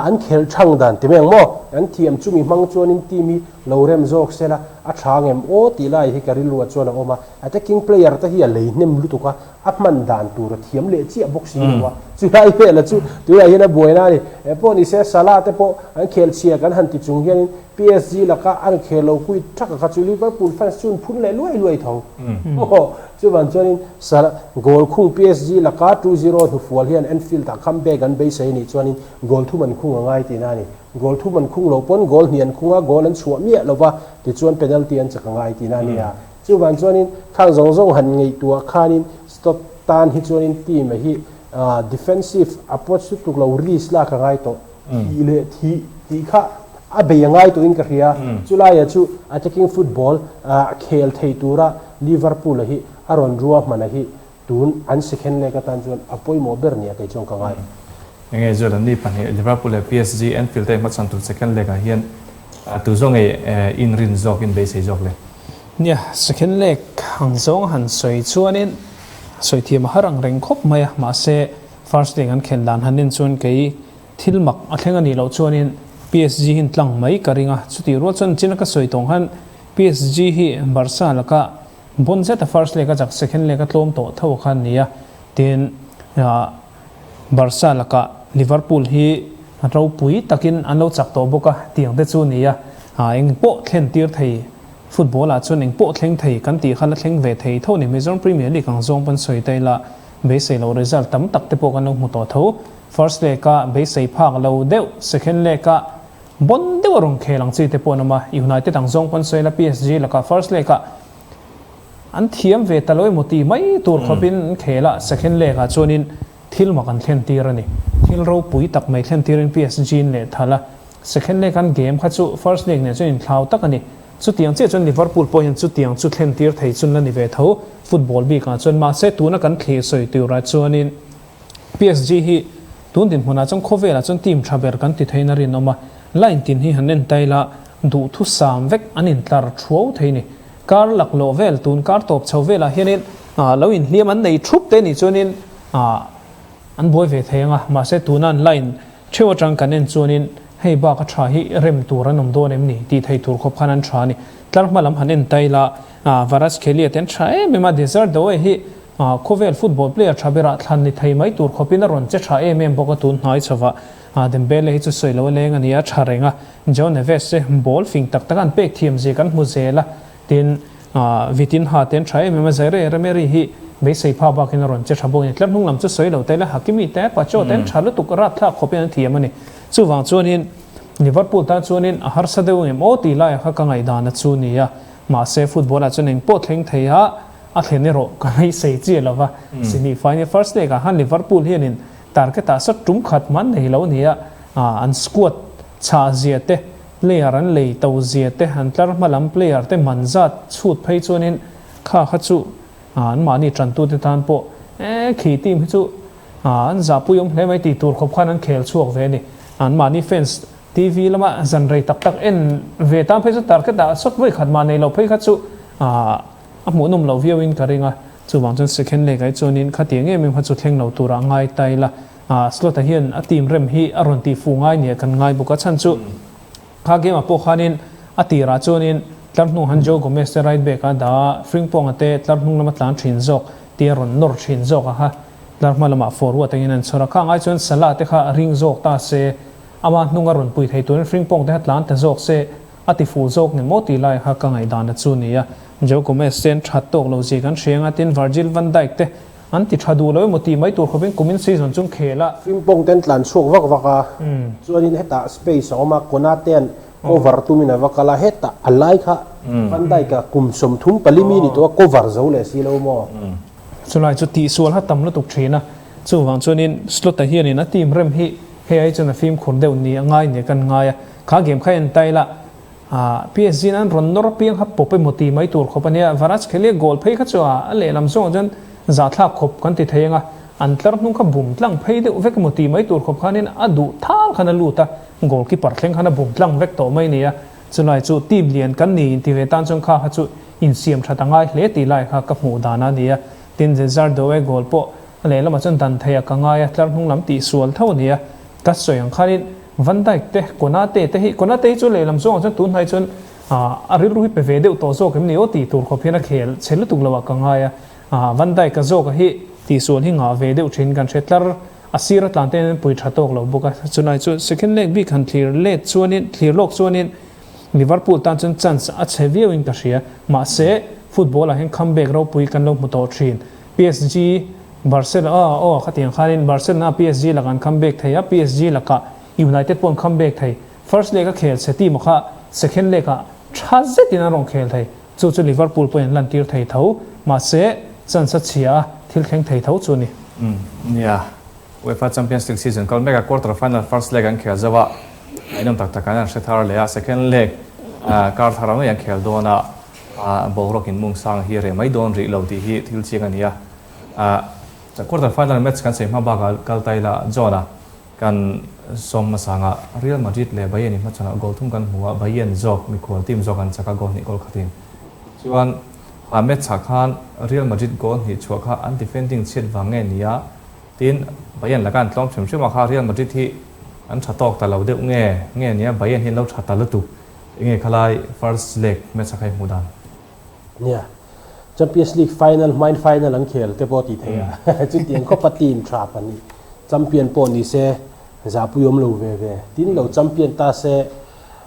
an khelh thang dan ti mai ang maw? An thiam chumi hmang chuanin team hi lo rem zawk sela a tha angem aw tih lai hi ka rilruah chuan a awm a, attacking player te hi a lei hnem lutuk a, a hman dan tur a thiam leh chiah bawk si lo a, chulai vela chu tunah hian a buaina a ni. Eh pawh ni se Salah te pawh an khel chhia kan han ti chung hianin PSG laka an khel lo kuit thak a kha chu Liverpool fans chu an phun leh luai luai tho. Maw? Chuvang chuanin Salah goal khung PSG laka 2-0 hnufual hian Anfield ah comeback an beisei a nih chuanin goal thum an khung a ngai tihna a ni. Goal thum an khung lo pawn goal hnih an khung a, goal an chhuah miah lo va, tichuan penalty an chak a ngai tihna a ni a. Chuvang chuanin khang zawng zawng han ngaihtuah khanin Slot tan hi chuanin team a hi defensive approach lutuk lo risk lak a ngai tawh thih leh thih tih kha a bei a ngai tawhin ka hria. Chulaia chu attacking football khel thei tura Liverpool a hi a rawn ruahman a hi Tun an second leg atan chuan a pawimawh ber nia kei chuan ka ngai. Enge Zual an ni pahnih Liverpool leh PSG Anfield te hmachhawn tur second leg ah hian tu zawng nge inrin zawk in beisei zawk le? Nia, second leg ang zawng a han sawi chuanin sawi thiam a har ang reng khawp mai a, mahse first leg an khelh dan han en chuan kei thil mak a thleng a nih loh chuanin PSG hi tlang mai ka ring a, chutih rual chuan chin a ka sawi tawng khan PSG hi Barca laka Bon zeta first leg a chak second leg a tlawm tawh tho kha a ni a, tin Barca lakah Liverpool hi ropui takin an lo chak tawh bawk a tiang te chu a ni a, eng pawh thlen tir thei football ah chuan eng pawh thleng thei kan tih kha la thleng ve thei tho a ni. Mizoram Premier League ang zawng pawn sawi ta ila beisei loh result tam tak te pawh kan lo hmu tawh tho. First leg a beisei phak lo deuh second leg a Bon deuh a rawn khel ang chi te pawh an awm a, United ang zawng pawn sawi la PSG lakah first leg ah an thiam ve ta lo emaw ti mai tur khawpin an khel a, second leg ah chuanin thil mak an thlen tir a ni. Thil ropui tak mai thlen tirin PSG in leh thal a, second leg an game kha chu first leg nen chuan inthlau tak a ni. Chutiang chiah chuan Liverpool pawh hian chutiang chu thlen tir thei chun la ni ve tho football bik ah chuan mahse tuna kan thlir sawi turah chuanin PSG hi tun dinhmunah chuan khawvelah chuan team tha ber kan ti theiin a rinawm a, line tin hi han en ta ila duhthusam vek an intlar thuau thei ni. Kar laklawh vel tun kar tawp chho velah hianin lo inhliam an nei thup te nih chuanin an buai ve thei ang a, mahse tuna an line theuh atang kan en chuanin hei bak a tha hi rem tur an awm dawn em ni tih thei tur khawp khan an tha a ni. Tlar hma lam han en ta ila Kvaratskhelia te an tha em em a, Desire Doue hi Khawvel football player tha berah thlan ni thei mai tur khawpin a rawn che tha em em bawk a, tun hnai chhovah Dembele hi chu sawi lo a leng a ni a, tha reng a, João Neves te ball fing tak tak an pek thiam zia kan hmu zel a, tin Vitinha te an tha em em a, Zaire Emery hi beisei pha bakin a rawn che tha bawk a ni, tlar hnung lam chu sawi lo ta ila Hakimi te Pacho te an tha lutuk rapthlak khawpin an thiam a ni, chuvang chuanin Liverpool tan chuanin a harsa deuh ang em aw tih laiah kha ka ngaihdan a chu ni a, mahse football ah chuan engpawh thleng thei a, A thlen erawh ka ngaihsei chiah lo va, semi final first leg ah khan Liverpool hianin target ah sawt tum khat man nei lo nia, an squad chhah zia te, player an lei to zia te, an tlar hma lam player te man zat chhut phei chuanin kha kha chu an mahni tantu te tan pawh eh khi team hi chu an zahpui awm hle mai tih tur khawp khan an khel chhuak ve a ni. An mahni fans TV lama zan rei tak tak en ve tan phei chu target ah sawt vawi khat mah nei lo phei kha chu A hmuhnawm loh viau in ka ring a, chuvang chuan second leg ah chuanin khatiang em em kha chu thleng lo turah ngai ta ila, Slot-a hian a team rem hi a rawn tih fuh ngai nia kan ngai bawk a, chhan chu kha game ah pawh khanin a tirah chuanin tlar hnung han Joe Gomez te right back ah dah a, Frimpong-a te tlar hnung lama tlan thin zawk tia rawn nawr thin zawk a kha tlar hma lamah forward angin an chhawr a, khang ai chuan Salah te kha ring zawk ta se, ama hnunga rawn pui thei turin Frimpong te kha tlan ta zawk se, A ti fuh zawk ni maw tih lai kha ka ngaihdan a chu ni a. Joe Gomez te an that tawk lo zia kan hria anga tin Virgil van Dijk te an ti tha duh lo emaw tih mai tur khawpin kumin season chung khel a. Frimpong te an tlan chhuak vak vak a, chuanin hetah space a awm a, Konate an cover tumin a va kal a, hetah a lai kha Van Dijk a kum 34 mi ni tawh a cover zo leh si lo maw? Chulai chu tihsual kha tam lutuk thin a, chuvang chuanin Slot-a hianin a team rem hi hei ai chuan a fimkhur deuh ni a ngai nia kan ngai a. Kha game kha en ta ila, PSG in an rawn nawr apiang kha pawp emaw ti mai tur khawp a nia, Kvaratskhelia goal phei kha chu a lehlam zawngah chuan zahthlak khawp kan ti thei ang a, an tlar hnung kha bum tlang phei deuh vek emaw ti mai tur khawp khanin a duh thal khan a lut a, Goalkeeper thleng khan a bum tlang vek tawh mai nia. Chulai chu team lian kan ni inti ve tan chuan kha kha chu insiam that a ngai hle tih lai kha ka hmuh dan a nia. Tin, Gerard Doe goal pawh a lehlamah chuan dan theih a ka ngai a, tlar hnung lam tihsual tho a nia. Ka sawi ang khanin Van Dijk te, Konate te hi, Konate hi chu lehlam zawngah chuan tun hnai chuan a rilru hi pe ve deuh tawh zawk em ni aw tih tur khawp hian a khel chhe lutuk lo ah ka ngai a. Van Dijk a zawk a hi tihsual hi ngah ve deuh thin kan hre tlar. A sir a tlan te hian pui tha tawk lo bawk a, chulai chu second leg bik han thlir let chuanin, thlir lawk chuanin Liverpool tan chuan chance a chhe viauin ka hria. Mahse, football ah hian comeback ropui kan lo hmu tawh thin. PSG, Barcelona, aw khatiang khanin Barcelona PSG lakah an comeback thei a, PSG lakah United pawh an comeback thei. First leg a khel chhe team kha second leg ah tha zetin an rawn khel thei. Chu chu Liverpool pawhin an lantir thei tho, mahse chance a chhia a, thil thleng thei tho chu a ni. Umm nia, UEFA Champions League season kal mek a, quarter final first leg an khel zo a, a inawm tak tak an an hre thar leh a, second leg kar thar ang ngei an khel dawn a, boruak in mung sang hi reh mai dawn rih lo tih hi thil chiang a ni a. Quarter final match kan sawi hma bakah kal ta ila John-a Kan sawm hmasanga Real Madrid leh Bayern in hmachhawnah goal thum kan hmu a, Bayern zawk mikhual team zawk an chak a goal hnih goal khatin. Chuan a match ah khan Real Madrid goal hnih chhuah kha an defending chhiat vang nge ni a, tin Bayern laka an tlawm hrim hrim a kha Real Madrid hi an tha tawk ta lo deuh nge nge ni a, Bayern hi an lo tha ta lutuk enge khalai first leg match ah kha i hmuh dan? Nia, Champions League final hmain final an khel te pawh tih theih a, chutiang khawpa team tha pahnih champion pawh ni se zahpui awm lo ve ve. Tin lo champion ta se,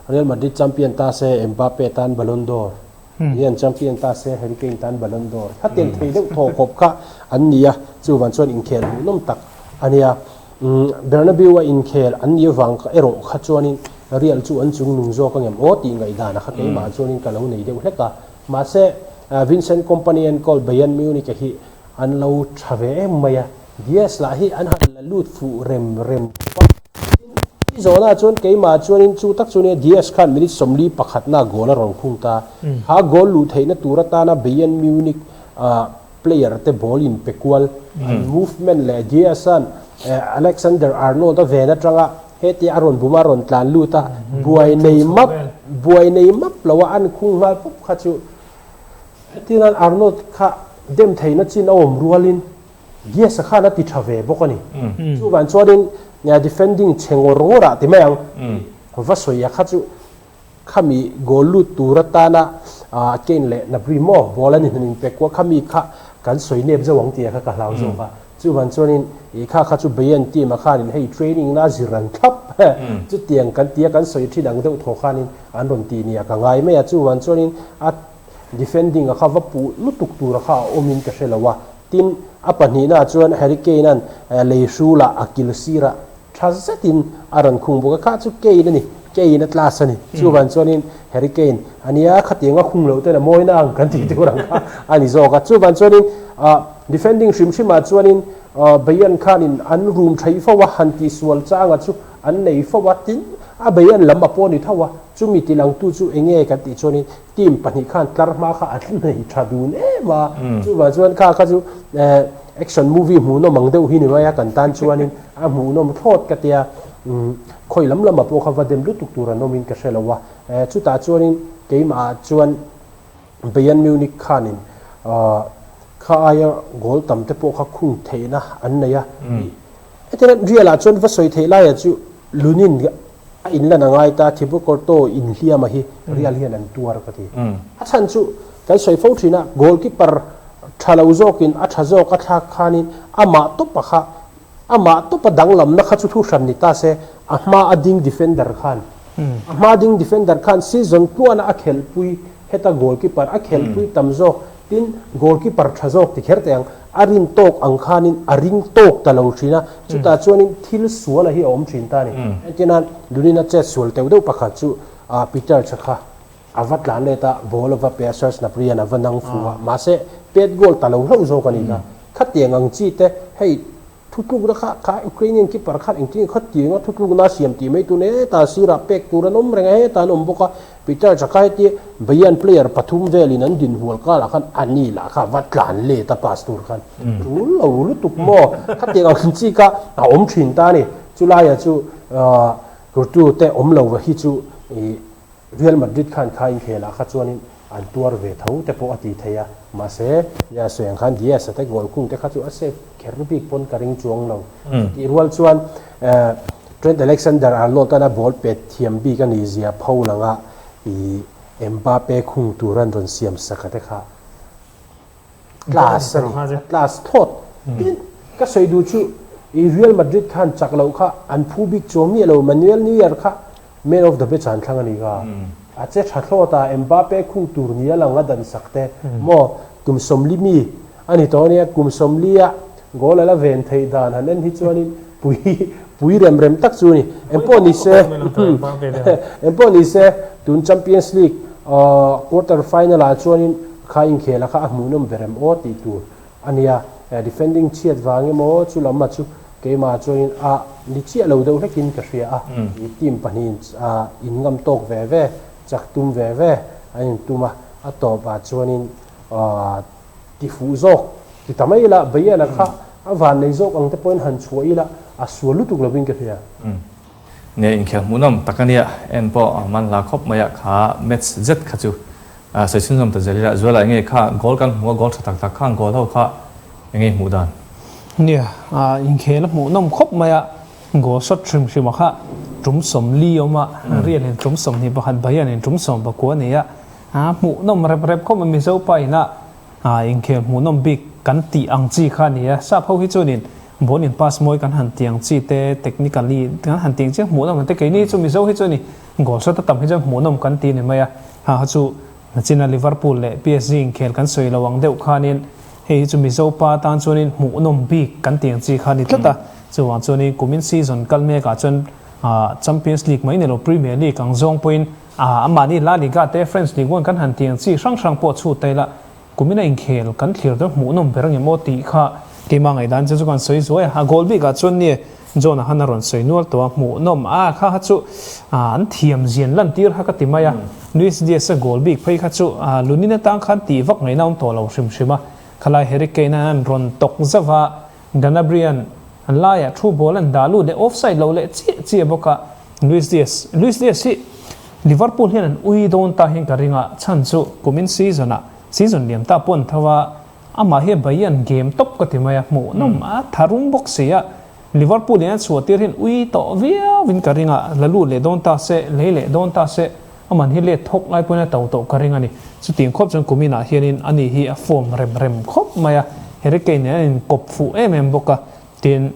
Real Madrid champion ta se Mbappe tan Ballon d'Or, hian champion ta se Harry Kane tan Ballon d'Or. Khatiang thei deuh thaw khawp kha an ni a, chuvan chuan inkhel hmuhnawm tak a nia. Bernabeu-a inkhel an nih avang erawh kha chuanin Real chu an chung nung zawk angem aw tih ngaihdan a kha keimah chuanin ka lo nei deuh hlek a. Mahse, Vincent Kompany enkawl Bayern Munich-a hi an lo tha ve em mai a, Diaz lah hi an han la lut fuh rem rem khawp a. Tin, i zawnah chuan keimah chuanin chu tak chu nia Diaz khan minute 41 na goal a rawn khung ta. Kha goal luh theihna tur atana Bayern Munich player te ball in pe kual, an movement leh Diaz-a'n Alexander Arnold a ven atanga hetia a rawn bum a rawn tlan lut a, buai nei map buai nei map lo a an khung nghal pawp kha chu hetiang Arnold kha dem theihna chin a awm rualin Diaz-a khan a ti tha ve bawk a ni. Chuvang chuanin defending chhe ngawr ngawr ah ti mai ang va sawi a kha chu Khami goal lut tur atana Kane leh Gnabry maw ball an inhan inpek kual khami kha kan sawi nep zauh ang tih kha ka hlau zawk a. Chuvan chuanin ih kha kha chu Bayern team ah khanin hei training na zir an thlap chutiang kan tia kan sawi thin ang deuh thaw khanin an rawn tih nia ka ngai mai a. Chuvan chuanin a defending a kha va puh lutuk tur a kha a awmin ka hre lo a. Tin, a pahnihna chuan Harry Kane-a'n lei hrulah a kil sirah Tha zetin a rawn khung bawk a, kha chu Kane a ni, Kane a class a ni. Chuvan chuanin Harry Kane a nia, khatiang a khung loh ten a mawina ang kan tih tur ang kha a ni zawk a. Chuvan chuanin defending hrim hrimah chuanin Bayern khanin an rum theih fo a, han tihsual changa chu an nei fo a, tin a Bayern lam a pawh a ni tho a. Chumi tilangtu chu eng nge kan tih chuanin team pahnih khan tlar hma kha an nei tha dun em a, chuvang chuan kha kha chu action movie hmuhnawm ang deuh hi ni mai a, kan tan chuanin a hmuhnawm thlawt ka tia, khawi lam lamah pawh kha va dem lutuk tur an awmin ka hre lo a, chutah chuanin keimahah chuan Bayern Munich khanin kha aia goal tam te pawh kha khung theihna an nei a, hetiang Real ah chuan va sawi theih laiah chu Lunin A inlan a ngai ta, Thibaut Courtois inhliama hi Real hian an tuar ka ti. A chhan chu kan sawi fo thin a, goalkeeper tha lo zawkin a tha zawk a thlak khanin amah tawpa kha, amah tawpa danglamna kha chu thu hran ni ta se, a hma a ding defender khan, a hma ding defender khan season tluana a khelhpui heta goalkeeper a khelhpui tam zawk Tin, goalkeeper tha zawk ti kher teh ang, a rin tawk ang khanin a ring tawk ta lo thin a, chutah chuanin thil suala hi a awm thin ta a ni. Entirnan, Lunina chet sual teuh deuh pakhat chu Peter tha kha a va tlan let a, ball a va pe a, Serge Gnabry-a'n a va nang fu a, mahse pet goal ta lo hlauh zawk a ni kha. Khatiang ang chi te hei Thutlukna kha kha Ukrainian keeper khan engtin nge kha tiang a thutlukna a siam tih mai tun hetah sirah pek tur an awm reng a, hetah an awm bawk a, Peter Xhaka heti Bayern player pathum velin an dinhual kalah khan a ni lah kha va tlan let a pass tur khan tul lo lutuk maw khatiang ang chi kha a awm thin ta a ni. Chulaiah chu. Courtois te awm lo hi chu ih Real Madrid khan kha inkhelah kha chuanin an tuar ve tho te pawh a ti thei a, mahse nia sawi ang khan Diaz-a te goal khung te kha chu a save kher bik pawn ka ring chuang lo. Chutih rual chuan Trent Alexander-Arnold-an a ball pet thiam bik a nih zia pho langa ih Mbappe khung tur an rawn siam sak a te kha class a ni, a class thlawt. Tin, ka sawi duh chu ih Real Madrid khan chak loh kha an phu bik chuang miah lo, Manuel Neuer kha Man of the match an thlang a ni kha. A che tha thlawt a, Mbappe khung tur nia lang a dan sak te maw kum sawmli mi a ni tawh a nia, kum sawmli a goal a la ven theih dan han en hi chuanin pui pui rem rem tak chu a ni. Engpawh ni se engpawh ni se tun Champions League quarter final ah chuanin kha inkhel a kha a hmuhnawm ber em aw tih tur A nia, defending chhiat vang emaw chu lam a chu keimah chuanin a ni chiah lo deuh hlekin ka hria a, i team pahnihin in ngam tawk ve ve, chak tum ve ve an in tum a, a tawpah chuanin ti fuh zawk ti ta mai ila, Bayern-a kha a van nei zawk ang te pawhin han chhuah ila a sual lutuk lovin ka hria. Nia inkhel hmuhnawm tak a nia, en pawh a man hla khawp mai a, kha match zet kha chu sawi chhunzawm ta zel ila, Zuala enge kha goal kan hmu a, goal tha tak tak kha goal ho kha enge i hmuh dan? Nia, inkhel a hmuhnawm khawp mai a, goal shot hrim hrim a kha tum 40 awm a, Real in tum 21, Bayern in tum 19 a nei a, hmuhnawm rep rep khawp mai, Mizo pa ina Inkhel hmuhnawm bik kan tih ang chi kha a ni a, sap ho hi chuanin ball in pass mawi kan han tih ang chi te, technically kan han tih ang chi hmuhnawm ang te, keini chu Mizo hi chuanin goal shot a tam hi chuan hmuhnawm kan ti a ni mai a, ha kha chu nachina Liverpool leh PSG inkhel kan sawi lo ang deuh khanin hei hi chu Mizo pa tan chuanin hmuhnawm bik kan tih ang chi kha a ni tlat a, chuvang chuanin kumin season kal mekah chuan Champions League mai ni lo Premier League ang zawng pawhin A, amahni La Liga te French Ligue 1 kan han tiang chi hrang hrang pawh chhut ta ila, kumin a inkhel kan thlir dawn hmuhnawm ber angem aw tih kha keimah ngaihdan chu chu kan sawi zuai a, a goal bikah chuan nie John-a khan a rawn sawi nual tawh a, hmuhnawm a kha kha chu an thiam zian lan tir kha ka ti mai a, Luis Diaz-a goal bik phei kha chu Lunin atang khan tih vak ngaihna awm tawh lo hrim hrim a, khalai Harry Kane-a an rawn tawk zauh a, Gnabry-a'n an laiah thu ball an dah lut leh offside lo leh chiah chiah bawk a, Luis Diaz Luis Diaz hi Liverpool hian an ui dawn ta hian ka ring a, chhan chu kumin season ah season liam ta pawh an tho a, amah hi Bayern game tawp ka ti mai a, hmuhnawm a tharum bawk si a, Liverpool in an chhuah tir hian ui tawh viau in ka ring a, la lut leh dawn ta se, lei leh dawn ta se, aman hi let thawk lai pawhin a to tawh ka ring a ni. Chutiang khawp chuan kumin ah hianin ani hi a form rem rem khawp mai a, Harry Kane nen an inkawp fuh em em bawk a, tin,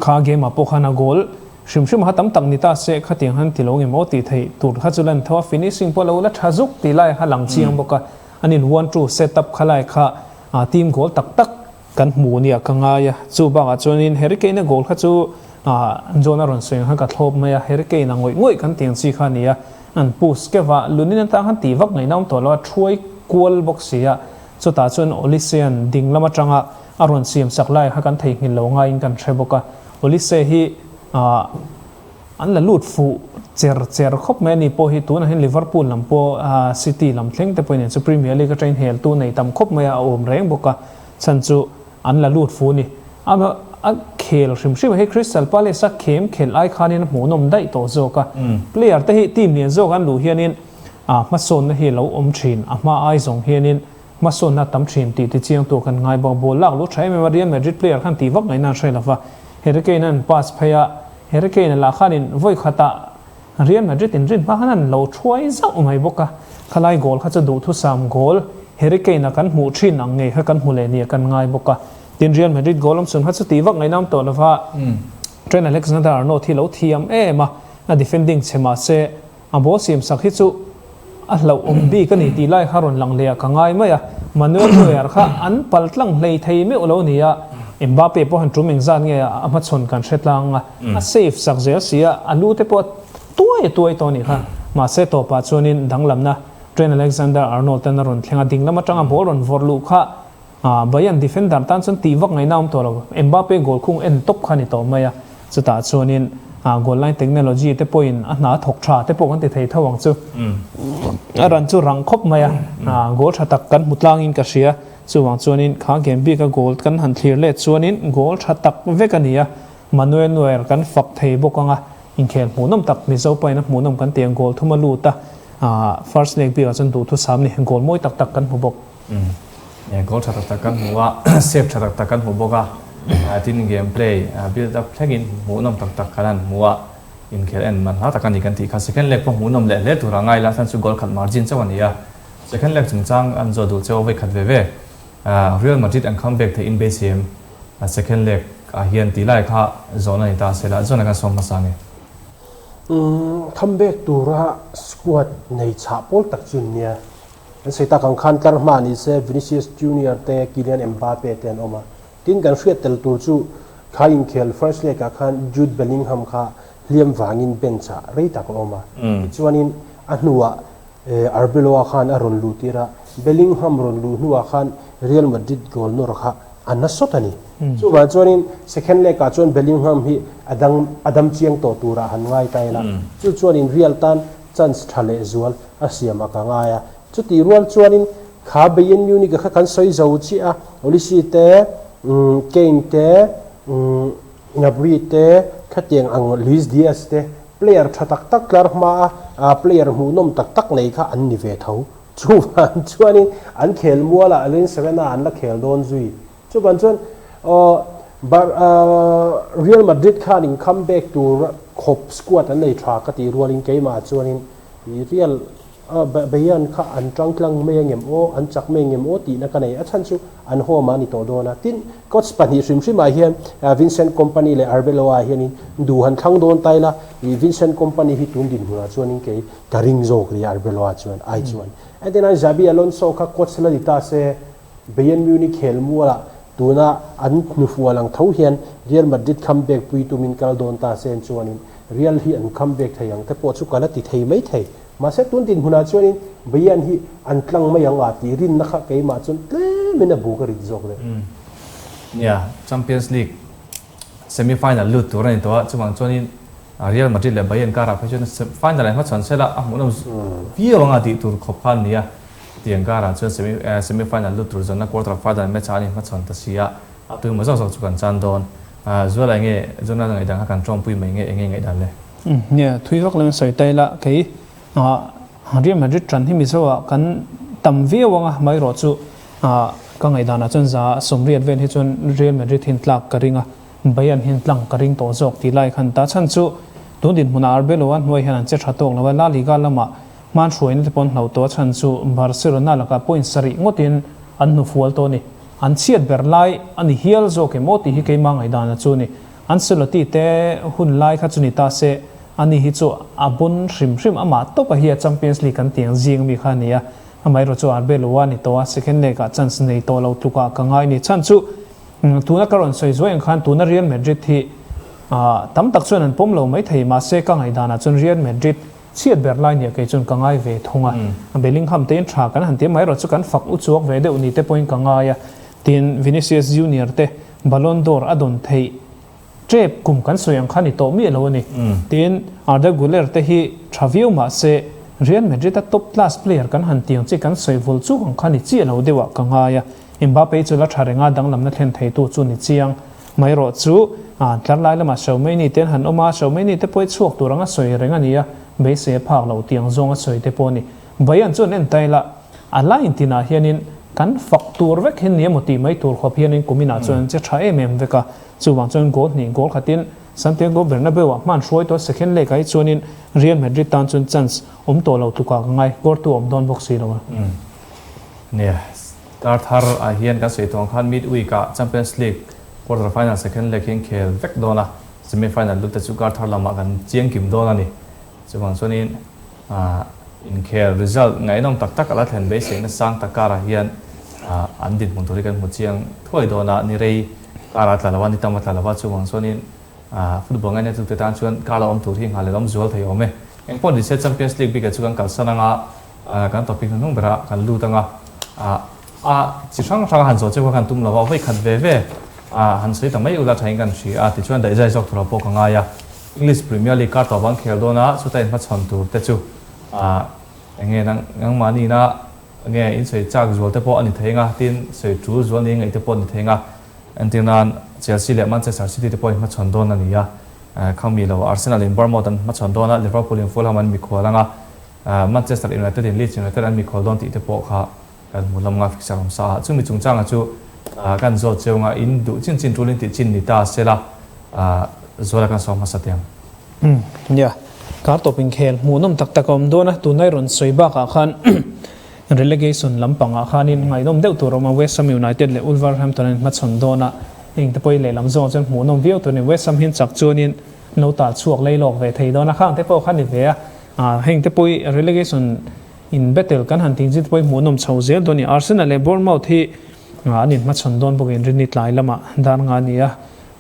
Kha game ah pawh khan a goal hrim hrim kha tam tak ni ta se khatiang han ti lo nge maw tih theih tur kha chu lan tho a, finishing pawh lo la tha zuk tih lai kha lang chiang bawk a, an in one two set up kha lai kha team goal tak tak kan hmu nia ka ngai a, chu bakah chuanin Harry Kane a goal kha chu John a rawn sawi ang khan ka thlawp mai a, Harry Kane a ngawih ngawih kan tiang chi kha a ni a, an push keuh a, Lunin atang khan tih vak ngaihna awm tawh lo a, thuai kual bawk si a, chutah chuan Olise-a'n ding lam atanga A rawn siam sak lai kha kan theihnghilh lo ngaiin kan hre bawk a, Olise hi an la lut fuh cher cher khawp mai a ni pawh hi tunah hian Liverpool lam pawh City lam thleng te pawhin chu Premier League atangin heltu nei tam khawp mai a, a awm reng bawk a, chhan chu an la lut fu a ni. A khel hrim hrim a hei Crystal Palace a khem khelh ai khanin a hmuhnawm daih tawh zawk a, player te hi team lian zawk an luh hianin hmasawnna hi a lo awm thin, a hma ai zawng hianin Hmasawnna tam thin tih ti chiang tur kan ngai bawk. Ball lak luh tha em em a, Real Madrid player khan tih vak ngaihna an hre lo va, Harry Kane an pass phei a, Harry Kane a lah khanin vawi khatah Real Madrid in rin hma khan an lo thuai zauh mai bawk a, khalai goal kha chu duhthusam goal Harry Kane a kan hmuh thin ang ngei kha kan hmu leh nia kan ngai bawk a. Tin Real Madrid goal awm chhun kha chu tih vak ngaihna awm tawh lo va, Trent Alexander-Arnold hi lo thiam em a, a defending chhe mahse A ball siam sak hi chu a hlauhawm bik a ni tih lai kha rawn lang leh ah ka ngai mai a, Manuel Neuer kha an pal tlang hlei thei meuh lo ni a, Mbappe pawh han tum engzat nge a hmachhawn kan hre tlang a, a save sak zel si a, a lu te pawh a tuai a tuai tawh a nih kha. Mahse tawpah chuanin danglamna Trent Alexander-Arnold ten a rawn thleng a, dinglam atanga ball rawn vawrh luh kha Bayern defender tan chuan tih vak ngaihna awm tawh lo. Mbappe goal khung en tawp kha a ni tawh mai a. Chutah chuanin goal line technology te pawhin a hna a thawk tha te pawh kan ti thei tho ang chu. A ran chu rang khawp mai a, goal tha tak kan hmu tlangin ka hria. Chuvang chuanin kha game bika goal kan han thlir let chuanin goal tha tak vek a ni a. Manuel Neuer kan fak thei bawk ang a. Inkhel hmuhnawm tak Mizo pain a hmuhnawm kan tih ang goal thum a lut a, first leg bikah chuan duhthusam ni goal mawi tak tak kan hmu bawk. Umm, goal tha tak tak kan hmu a, save tha tak tak kan hmu bawk a, tin game play build up thlengin hmuhnawm tak tak kan han hmu a, inkhel en man hla tak a ni kan tih kha. Second leg pawh hmuhnawm leh hle tur a ngai la, chhan chu goal khat margin chauh a ni a. Second leg chungchang an zawh duh cheu vawi khat ve ve. Real Madrid an comeback theih in beisem second leg ah hian tih lai kha zawhna ni ta se la, zawhna kan sawm hmasa nge? Umm, comeback tura squad nei chhah pawl tak chu an nia. An sawi tak ang khan tlar hma ni se Vinicius Junior te, Kylian Mbappe te an awm a. Tin, kan hriat tel tur chu kha inkhel first leg ah khan Jude Bellingham kha hliam vangin bench ah rei tak a awm a. Tichuanin a hnuah Arbeloa khan a rawn luh tir a, Bellingham rawn luh hnuah khan Real Madrid goal nawr kha a na sawt a ni. Chuvang chuanin second leg ah chuan Bellingham hi a dang a dam chiang tawh turah han ngai ta ila. Chu chuanin Real tan chance tha leh zual a siam a ka ngai a. Chutih rual chuanin kha Bayern Munich a kha kan sawi zo chiah a, Olise te, Kane te, Gnabry te, khatiang ang Luis Diaz te player tha tak tak tlar hma a player hmuhnawm tak tak nei kha an ni ve tho. Chuvang chuanin an khel mualah Allianz Arena an la khel dawn zui. Chuvang chuan Real Madrid khan in comeback tur khawp squad an nei tha ka tih rualin keimah chuanin Real Bayern kha an tang tlang mai angem aw, an chak mai angem aw tihna ka nei. A chhan chu an home a ni tawh dawn a. Tin, coach pahnih hrim hrimah hian Vincent Kompany leh Arbeloa hianin duh han thlang dawn ta ila, Vincent Kompany hi tun dinhmunah chuanin kei ka ring zawk ri Arbeloa chuan ai chuan. Entirnan Xabi Alonso kha coach la ni ta se, Bayern Munich khelmualah tuna an hnufual ang tho hian Real Madrid comeback pui tumin kal dawn ta sen chuanin Real hi an comeback thei ang te pawh chu ka la ti thei mai thei. Mahse tun dinhmunah chuanin Bayern hi an tlang mai ang a tih rinna kha keimah chuan tlemin a bu ka rit zawk deuh. Nia, Champions League semi final lut tur a ni tawh a, chuvang chuanin Real Madrid leh Bayern karah phei chuan final ah hmachhawn sela a hmuhnawm viau anga tih tur khawp kha a ni a. Tiang karah chuan semi semi final lut tur zawnna quarter final match ah an inhmachhawn ta si a, a tuimaw zawk zawk chu kan chan dawn. Zuala enge Jonathan ngaihdan kha kan tawngpui mai nge enge ngaihdan le? Nia, thui vak lo in sawi ta ila kei Real Madrid tan hi Mizo ah kan tam viau anga amaherawh chu ka ngaihdan ah chuan za 80 vel hi chuan Real Madrid hian tlak ka ring a, Bayern hian tlang ka ring tawh zawk tih lai khan ta chhan chu tun dinhmunah Arbeloa hnuai hian an che tha tawk lo a, La Liga lamah Hman hruaina te pawh an hlauh tawh a chhan chu Barcelona lakah point sarih ngawtin an hnufual tawh a ni. An chhiat ber lai a ni hial zawk em aw tih hi keimah ngaihdan a chu a ni. Ancelotti te hun lai kha chu ni ta se, ani hi chu a bun hrim hrim amah tawpa hi a Champions League kan tiang zing ami kha a ni a. Amaherawhchu chu Arbeloa a ni tawh a, second leg ah chance nei tawh lo tlukah ka ngai a ni. Chhan chu tuna ka rawn sawi zuai ang khan tuna Real Madrid hi tam tak chuan an pawm lo maithei mahse ka ngaihdanah chuan Real Madrid Chhiat ber lai nia kei chuan ka ngai ve thung a, Bellingham te in tha kan han ti mai erawh chu kan fak u chuak ve deuh ni te pawhin ka ngai a, tin Vinicius Junior te Ballon d'Or a dawn theih tep kum kan sawi ang kha ni tawh miah lo a ni. Tin Arda Guler te hi tha viau mah se Real Madrid a top class player kan han ti ang chi kan sawi vul chuk ang kha ni chiah lo deuh ah ka ngai a, Mbappe chu la tha reng a danglamna thlen theitu chu ni chiang. Mai erawh chu tlar lai lamah Xiaomei te an han awm a, Xiaomei te pawh hi chhuak tur anga sawi reng a ni a, beisei a phak lo tih ang zawng a sawi te pawh a ni. Bayan chu an en ta ila, a line tinah hianin kan fak tur vek hi ni emaw tih mai tur khawp hianin kuminah chuan an che tha em em vek a, chuvang chuan goal hnih goal khatin Santiago Bernabeu-ah hman hruai tawh second leg-ah hi chuanin Real Madrid tan chuan chance awm tawh lo tlukah ka ngai, Porto awm dawn bawk si lo a. Nia, Kar thar ah hian kan sawi tawh ang khan mid week ah Champions League quarter final second leg hi an khel vek dawn a, semi final lut te chu kar thar lamah kan chiang kim dawn a ni. Chuvang chuanin ah inkhel result ngaihnawm tak tak a la thlen beiseihna sang tak karah hian ah an dinhmun tur hi kan hmu chiang thuai dawn a, ni rei kar a tla lo a, ni tam a tla lo a, chuvang chuanin ah football ngaina tute tan chuan kar la awm tur hi nghah leh awm zual thei awm e. Engpawh ni se Champions League bikah chu kan kalsan anga Kan topic hnuhnung berah kan lut anga, a chi hrang hrang a han zawh cheu kha kan tum lo a, vawi khat ve ve han sawi ta mai ula thain kan hria a, tichuan daihzai zawk tura pawh ka ngai a. English Premier League kar tawp an khel dawn a, chuta inhmachhawn tur te chu eng nge nangmahniina nge in sawi chak zual te pawh a ni thei anga, tin sawi tul zual ni ngaih te pawh a ni thei anga, entir nan Chelsea leh Manchester City te pawh inhmachhawn dawn a ni a. Khami lo Arsenal in Bournemouth an hmachhawn dawn a, Liverpool in Fulham an mikhual ang a, Manchester United in Leeds United an mikhual dawn tih te pawh kha kan hmu lam nga fixture awm sa a. Chumi chungchanga chu kan zawt cheu anga in duh chin chin tul in tih chin ni ta sela Zuala kan sawm hmasa teh ang. Umm nia, kar tawp inkhel hmuhnawm tak tak a awm dawn a, tunlai rawn sawi bakah khan Relegation lampangah khanin ngaihnawm deuh tur a awm a, West Ham United leh Wolverhampton an inhmachhawn dawn a, heng te pawh hi lehlam zawngah chuan hmuhnawm viau tur a ni. West Ham hian chak chuanin lo tal chhuak lei lawk ve thei dawn a, khang te pawh kha ni ve a, heng te pawh hi relegation in battle kan han tih chi te pawh hi hmuhnawm chho zel dawn a ni. Arsenal leh Bournemouth hi an inhmachhawn dawn bawkin Rinni tlai lamah dar nga a ni a,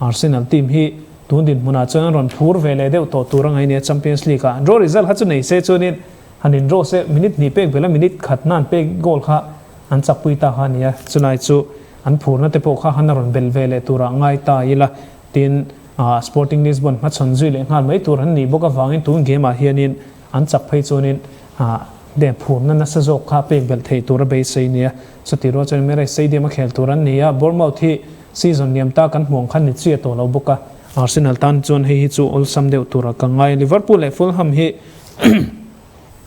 Arsenal team hi tun dinhmunah chuan an rawn phur ve leh deuh tawh tur a ngaih a ni a, Champions League ah draw result kha chu nei se chuanin Han in draw se minute hnih pek bela minute khat nan pek goal kha an chakpui ta kha a nia, chulai chu an phurna te pawh kha han a rawn belh ve leh turah ngai ta ila tin Sporting Lisbon hmachhawn zui leh nghal mai tur an nih bawk avangin tun game ah hianin an chak phei chuanin de phurna nasa zawk kha pek belh theih tur a beisei nia. Chutih rual chuan Emirates Stadium a khel tur an ni a, Bournemouth hi season liam ta kan hmuh ang khan ni chiah tawh lo bawk a, Arsenal tan chuan hei hi chu awlsam deuh turah ka ngai. Liverpool leh Fulham hi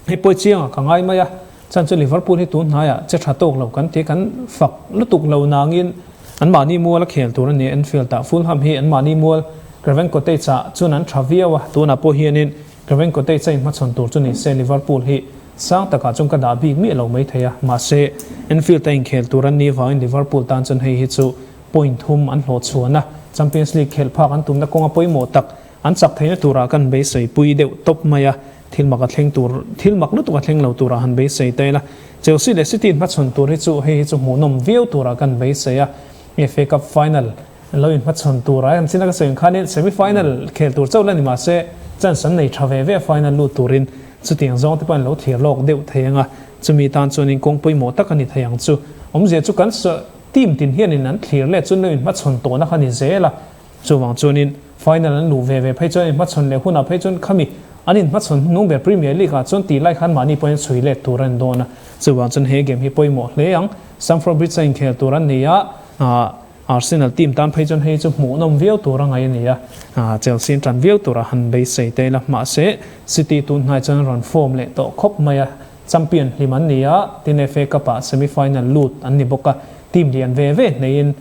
Hei pawi chiangah ka ngai mai a, chuan chu Liverpool hi tun hnaiah che tha tawk lo kan ti, kan fak lutuk lo nangin anmahni mual a khel tur a ni Anfield ah Fulham hi anmahni mual Craven Cottage ah chuan an tha viau a, tunah pawh hianin Craven Cottage a inhmachhawn tur chu ni se Liverpool hi sang takah chuan ka dah bik miah lo mai thei a, mahse Anfield a inkhel tur an nih vangin Liverpool tan chuan hei hi chu point thum an hlawh chhuan a, Champions League khelh phak an tumna kawnga pawimawh tak An chak theihna turah kan beisei pui deuh tawp mai a, thil mak a thleng tur, thil mak lutuk a thleng lo turah han beisei ta ila. Chelsea leh City inhmachhawn tur hi chu hei hi chu hmuhnawm viau turah kan beisei a, FA Cup final lo inhmachhawn turah hian china ka sawi ang khanin semi final khel tur chauh la ni mahse chance an nei tha ve ve a final lut turin chutiang zawng te pawh an lo thlir lawk deuh thei ang a, chumi tan chuanin kawng pawimawh tak a ni thei ang chu. Awmzia chu kan team tin hianin an thlir let chuan lo inhmachhawn tawhna kha ni zel a. Chuvang chuanin final an luh ve ve phei chuan inhmachhawn leh hunah phei chuan khami an inhmachhawn hnung ber Premier League ah chuan tih lai khan mahni pawhin chhui let tur a ni dawn a. Chuvang chuan he game hi pawimawh hle ang. Stamford Bridge a inkhel tur an ni a, Arsenal team tan phei chuan hei chu hmuhnawm viau tur a ngaih a ni a, Chelsea an tan viau turah han beisei ta ila. Mahse City tun hnai chuan an rawn form leh tawh khawp mai a, champion hlim an ni a, tin FA Cup ah semi final lut an ni bawk a, team lian ve ve hneiin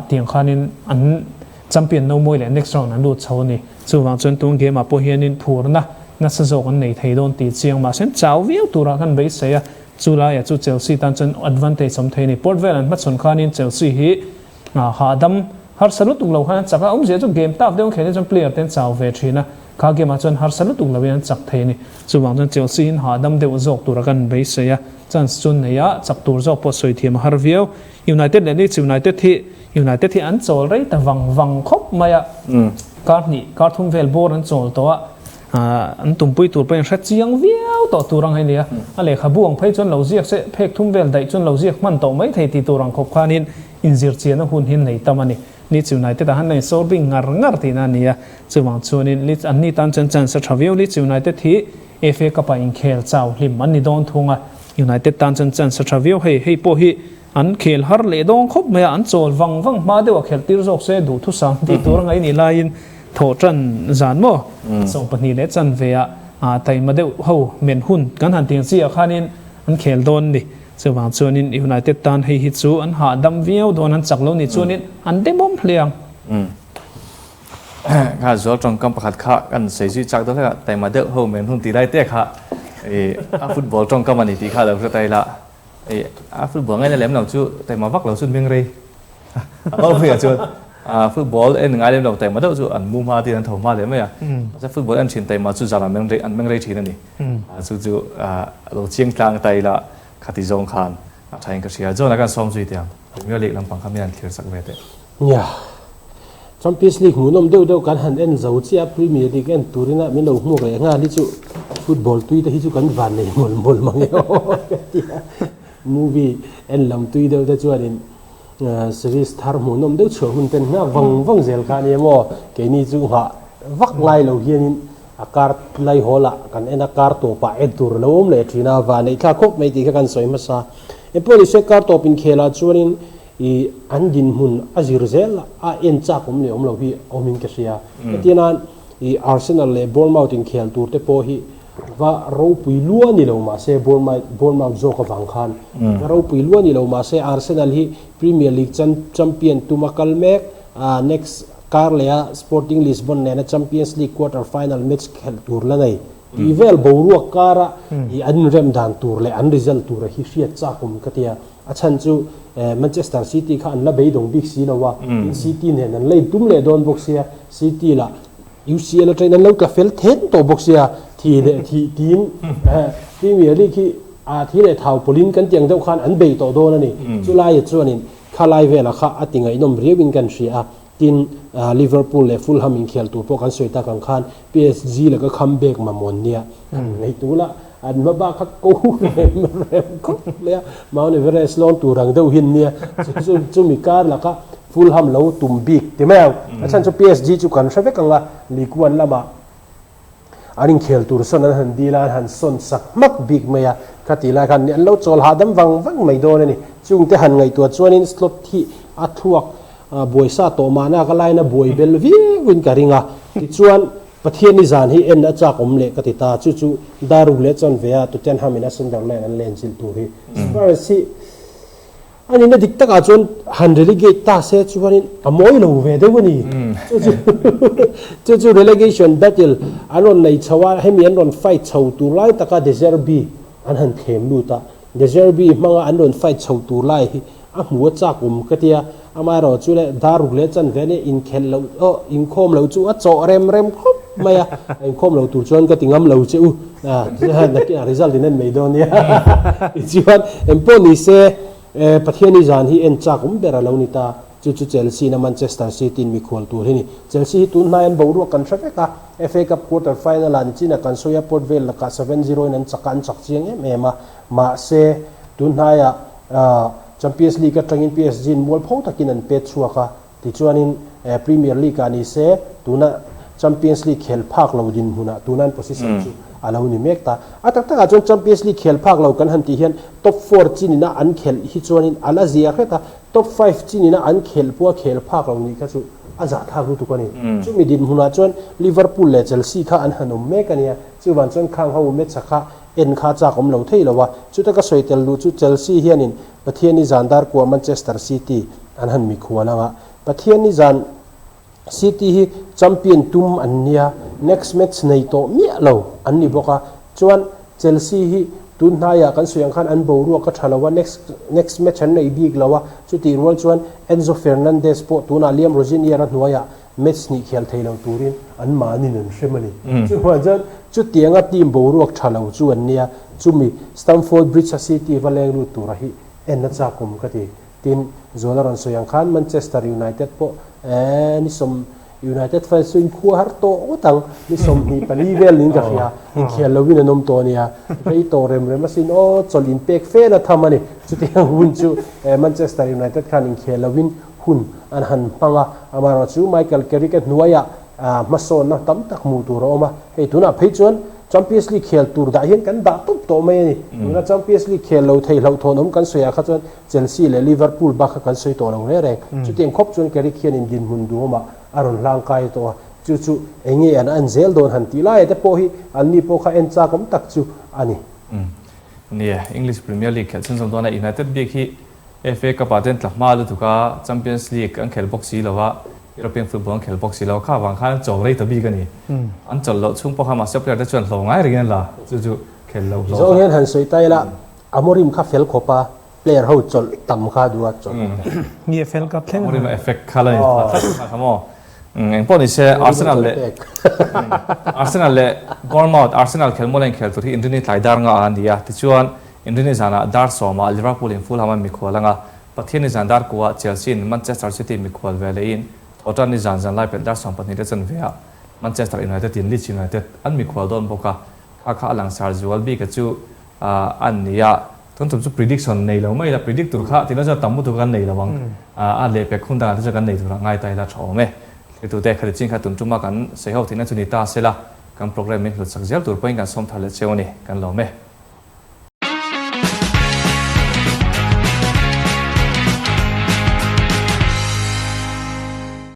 Tiang khanin an champion no mawi leh next round an lut chho a ni. Chuvang chuan tun game ah pawh hianin phurna nasa zawk an nei thei dawn tih chiang mahse an chau viau turah khan beisei a, chu laiah chu Chelsea tan chuan advantage awm thei a ni. Port Vale an hmachhawn khanin Chelsea hi hahdam harsa lutuk lo khan an chak a, awmzia chu game tough deuh an khelh hi chuan player te an chau ve thin a, kha game ah chuan harsa lutuk loin an chak thei a ni. Chuvang chuan Chelsea hian hahdam deuh zawk turah khan beisei a, chance chu an nei a, chak tur zawk pawh sawi thiam a har viau. United leh Leeds United hi United hi an chawl rei ta vang vang khawp mai a, kar hnih kar thum vel bawr an chawl tawh a, an tumpui tur pawhin hre chiang viau tawh tur ang hei nia, a lehkhabu ang phei chuan lo ziak se phek thum vel daih chuan lo ziak hman tawh mai thei tih tur ang khawp khanin inzir chianna hun hi an nei tam a ni. Leeds United ah han la insawr bik ngar ngar tihna a ni a, chuvang chuanin Leeds anni tan chuan chance a tha viau. Leeds United hi FA Cup ah inkhel chau hlim an ni dawn thung a, United tan chuan chance a tha viau hei, hei pawh hi an khel har leh dawng khawp mai a, an chawl vang vang hma deuh a khelh tir zawk se duhthusam tih tur a ngaih nih laiin thawh tan zan maw 20 leh chanve ah taima deuh ho men hun kan han tiang chi ah khanin an khel dawn a ni. Chuvang chuanin United tan hei hi chu an hahdam viau dawn an chak lo nih chuanin an demawm hle ang. Kha zual tawngkam pakhat kha kan sawi zui chak deuh hlek a, taima deuh ho men hun tih lai te kha a football tawngkam a ni tih kha lo hre ta ila, a football ngaina lem lo chu taima vak lo chu an meng rei. A lo hmuiah chuan football en ngai lem lo taima deuh chu an mu hma tiin an tho hma leh mai a, mahse football en thin taima chu zan an meng rei thin a ni. Chu chu lo chiang tlang ta ila khati zawng khan a thain ka hria. John-a khan sawm zui teh ang, Premier League lampang kha mi an thlir sak ve teh. Nia, Champions League hmuhnawm deuh deuh kan han en zo chiah a, Premier League en turin a min lo hmuak leh nghal hi chu football tui te hi chu kan van nei mawlh mawlh mang e aw ka ti a. Movie en lam tui deuh te chuanin series thar hmuhnawm deuh chhuah hun ten nghak vang vang zel kha a ni emaw keini chu nghah vak ngai lo hianin a kar lai hawl ah kan en a, kar tawpah en tur a lo awm leh thin a, van neih thlak khawp mai tih kha kan sawi hmasa. Engpawh ni se kar tawp inkhel ah chuanin I an dinhmun a zir zel a en chak awm leh awm lo hi awmin ka hria. Hetiang nan I Arsenal leh Bournemouth inkhel tur te pawh hi va ropui lua ni lo mah se Bournemouth zawk avang khan va ropui lua ni lo mah se Arsenal hi Premier League champion tum a kal mek a, next kar leh a Sporting Lisbon nena Champions League quarter final match khelh tur la nei tih vel boruak kara i an inrem dan tur leh an result tura hi hriat chak awm ka tia. A chhan chu Manchester City kha an la beidawng bik si lo a, tin City nen an la intum leh dawn bawk sia, City lah UCL atangin an lo tla fel then tawh bawk sia, thi leh thih tiin Premier League hi thi leh thau pawlhin kan tih ang deuh khan an bei tawh dawn a ni. Chulaiah chuanin khalai velah kha a ti ngaihnawm riauin kan hria a, Tin, Liverpool leh Fulham inkhel tur pawh kan sawi tak ang khan PSG laka comeback mamawh nia an ngaihtuah la, an hma bak kha ko rem rem khawp mai a, Mount Everest lawn tur ang deuh hi an nia, chu chu chumi kar laka Fulham lo tum bik ti mai ang. A chhan chu PSG chu kan hre vek ang a, League One lamah An inkhel tur sawn an han dil a, an han sawn sak hmak bik mai a, kha tih lai khan an lo chawl hahdam vang vang mai dawn a ni. Chungte han ngaihtuah chuanin Slot hi a thluak buaisa tawh mahna ka laina buai bel viauin ka ring a, tichuan Pathianni zan hi en a chak awm leh ka ti ta, chu chu Daruk leh Chanve a Tottenham in a Sunderland an lenchilh tur hi Spurs hi A nihna dik takah chuan han relegate ta se chuanin a mawi lo ve deuh a ni. Chu chu chu chu relegation battle an rawn nei chho a, hemi an rawn fight chho tur lai taka De Zerbi an han thlem lut a. De Zerbi hmanga an rawn fight chho tur lai hi a hmu a chak awm ka tia. Amaherawh chu le dar ruk leh chanve nia inkhelh loh aw inkhawm loh chu a chawh rem rem khawp mai a. A inkhawm lo tur chuan ka ti ngam lo che u. Nakinah result in en mai dawn nia. Tichuan engpawh ni se Pathiani zan hi en chak awm ber a lo ni ta. Chu chu Chelsea na Manchester City in mikhual tur hi ni. Chelsea hi tun hnai an boruak kan hre vek a. FA Cup quarter final ah nichina kan sawi a Port Vale lakah 7-0 in an chak a, an chak chiang em em a. Mahse tun hnaiah Champions League atangin PSG in mualpho takin an pet chhuak a. Tichuanin Premier League ah ni se tuna Champions League khel phak lo dinhmunah tuna an position chu a lo ni mek ta. A tak takah chuan Champions League khel phak lo kan han tih hian top four chinina an khelh hi chuanin a la zia hret a, top five chinina an khelh pawha khel phak lo nih kha chu a zahthlak lutuk a ni. Chumi dinhmunah chuan Liverpool leh Chelsea kha an han awm mek a nia, chuvang chuan khang ho match kha en kha chak awm lo thei lo a. Chuta ka sawi tel duh chu Chelsea hianin Pathianni zan dar kua Manchester City an han mikhual ang a, Pathianni zan City hi champion tum an nia, next match nei tawh miah lo an ni bawk a, chuan Chelsea hi tun hnaiah kan sawi ang khan an boruak a tha lo a, next next match an nei bik lo a, chutih rual chuan Enzo Fernandez pawh tunah Liam Rosenior a hnuaiah match hnih khel thei lo turin an mahnin an hrem a ni. Chuvang chuan chutianga team boruak tha lo chu an nia, chumi Stamford Bridge a City va leng lut tura hi en a chak awm ka ti. Tin, Zuala rawn sawi ang khan Manchester United pawh eh ni sawm United fans chu inkhua har tawh ngawt ang, ni 24 vel niin ka hria, inkhel lovin an awm tawh a nia, rei tawh rem rem asin aw, chawlh inpek fe na tham a ni. Chutiang hun chu Manchester United khan inkhel lovin hun an han hmang a, amaherawhchu Michael Carrick-a hnuaiah hmasawnna tam tak hmuh tur a awm a, hei tunah phei chuan Champions League khel tur dah hian kan dah tawp tawh mai a ni. Tuna Champions League khel lo thei hlauhthawn awm kan sawiah kha chuan Chelsea leh Liverpool bak kha kan sawi tawh lo reng reng. Chutiang khawp chuan Carrick hian indinhmun duhawmah a rawn hlangkai tawh a, chu chu eng nge an en zel dawn han tih laia te pawh hi anni pawh kha en chak awm tak chu a ni. Nia, English Premier League khelh chhunzawm dawna United bik hi FA Cup ah ten tla hma lutuk a, Champions League an khel bawk si lo a, European football an khel bawk si lo a, kha vang khan an chawl rei ta bik a ni. An chawlh loh chhung pawh kha mahse player te chuan hlawh ngai rengin an la, chu chu khel lo hlawh Zawng hian han sawi ta ila, Amorim kha fel khawp a, player ho chawlh tam kha duh a chawlh. Nge fel cup thleng a. Amorim a effect kha la ni tha tlat kha kha maw. Engpawh ni se Arsenal leh Arsenal leh Bournemouth, Arsenal khelmual a inkhel tur hi Inrini tlai dar nga a ni a, tichuan Inrini zanah dar sawmah Liverpool in Fulham an mikhual ang a, Pathianni zan dar kuah Chelsea in Manchester City mikhual ve lehin Thawhtanni zan zan lai pelh dar 12 te chanve ah Manchester United in Leeds United an mikhual dawn bawk a, kha kha a langsar zual bik a chu an ni a, tun tum chu prediction nei lo mai ila, predict tur kha tihna chuan tam lutuk kan nei lo ang, a lehpek hun dangah te chuan kan nei turah ngai ta ila tha awm e. Thlirtute khati chin kha tun tuma kan sawi ho theihna chu ni ta sela, kan programme min hlutsak zel tur pawhin kan sawm thar leh cheu a ni, kan lawm e.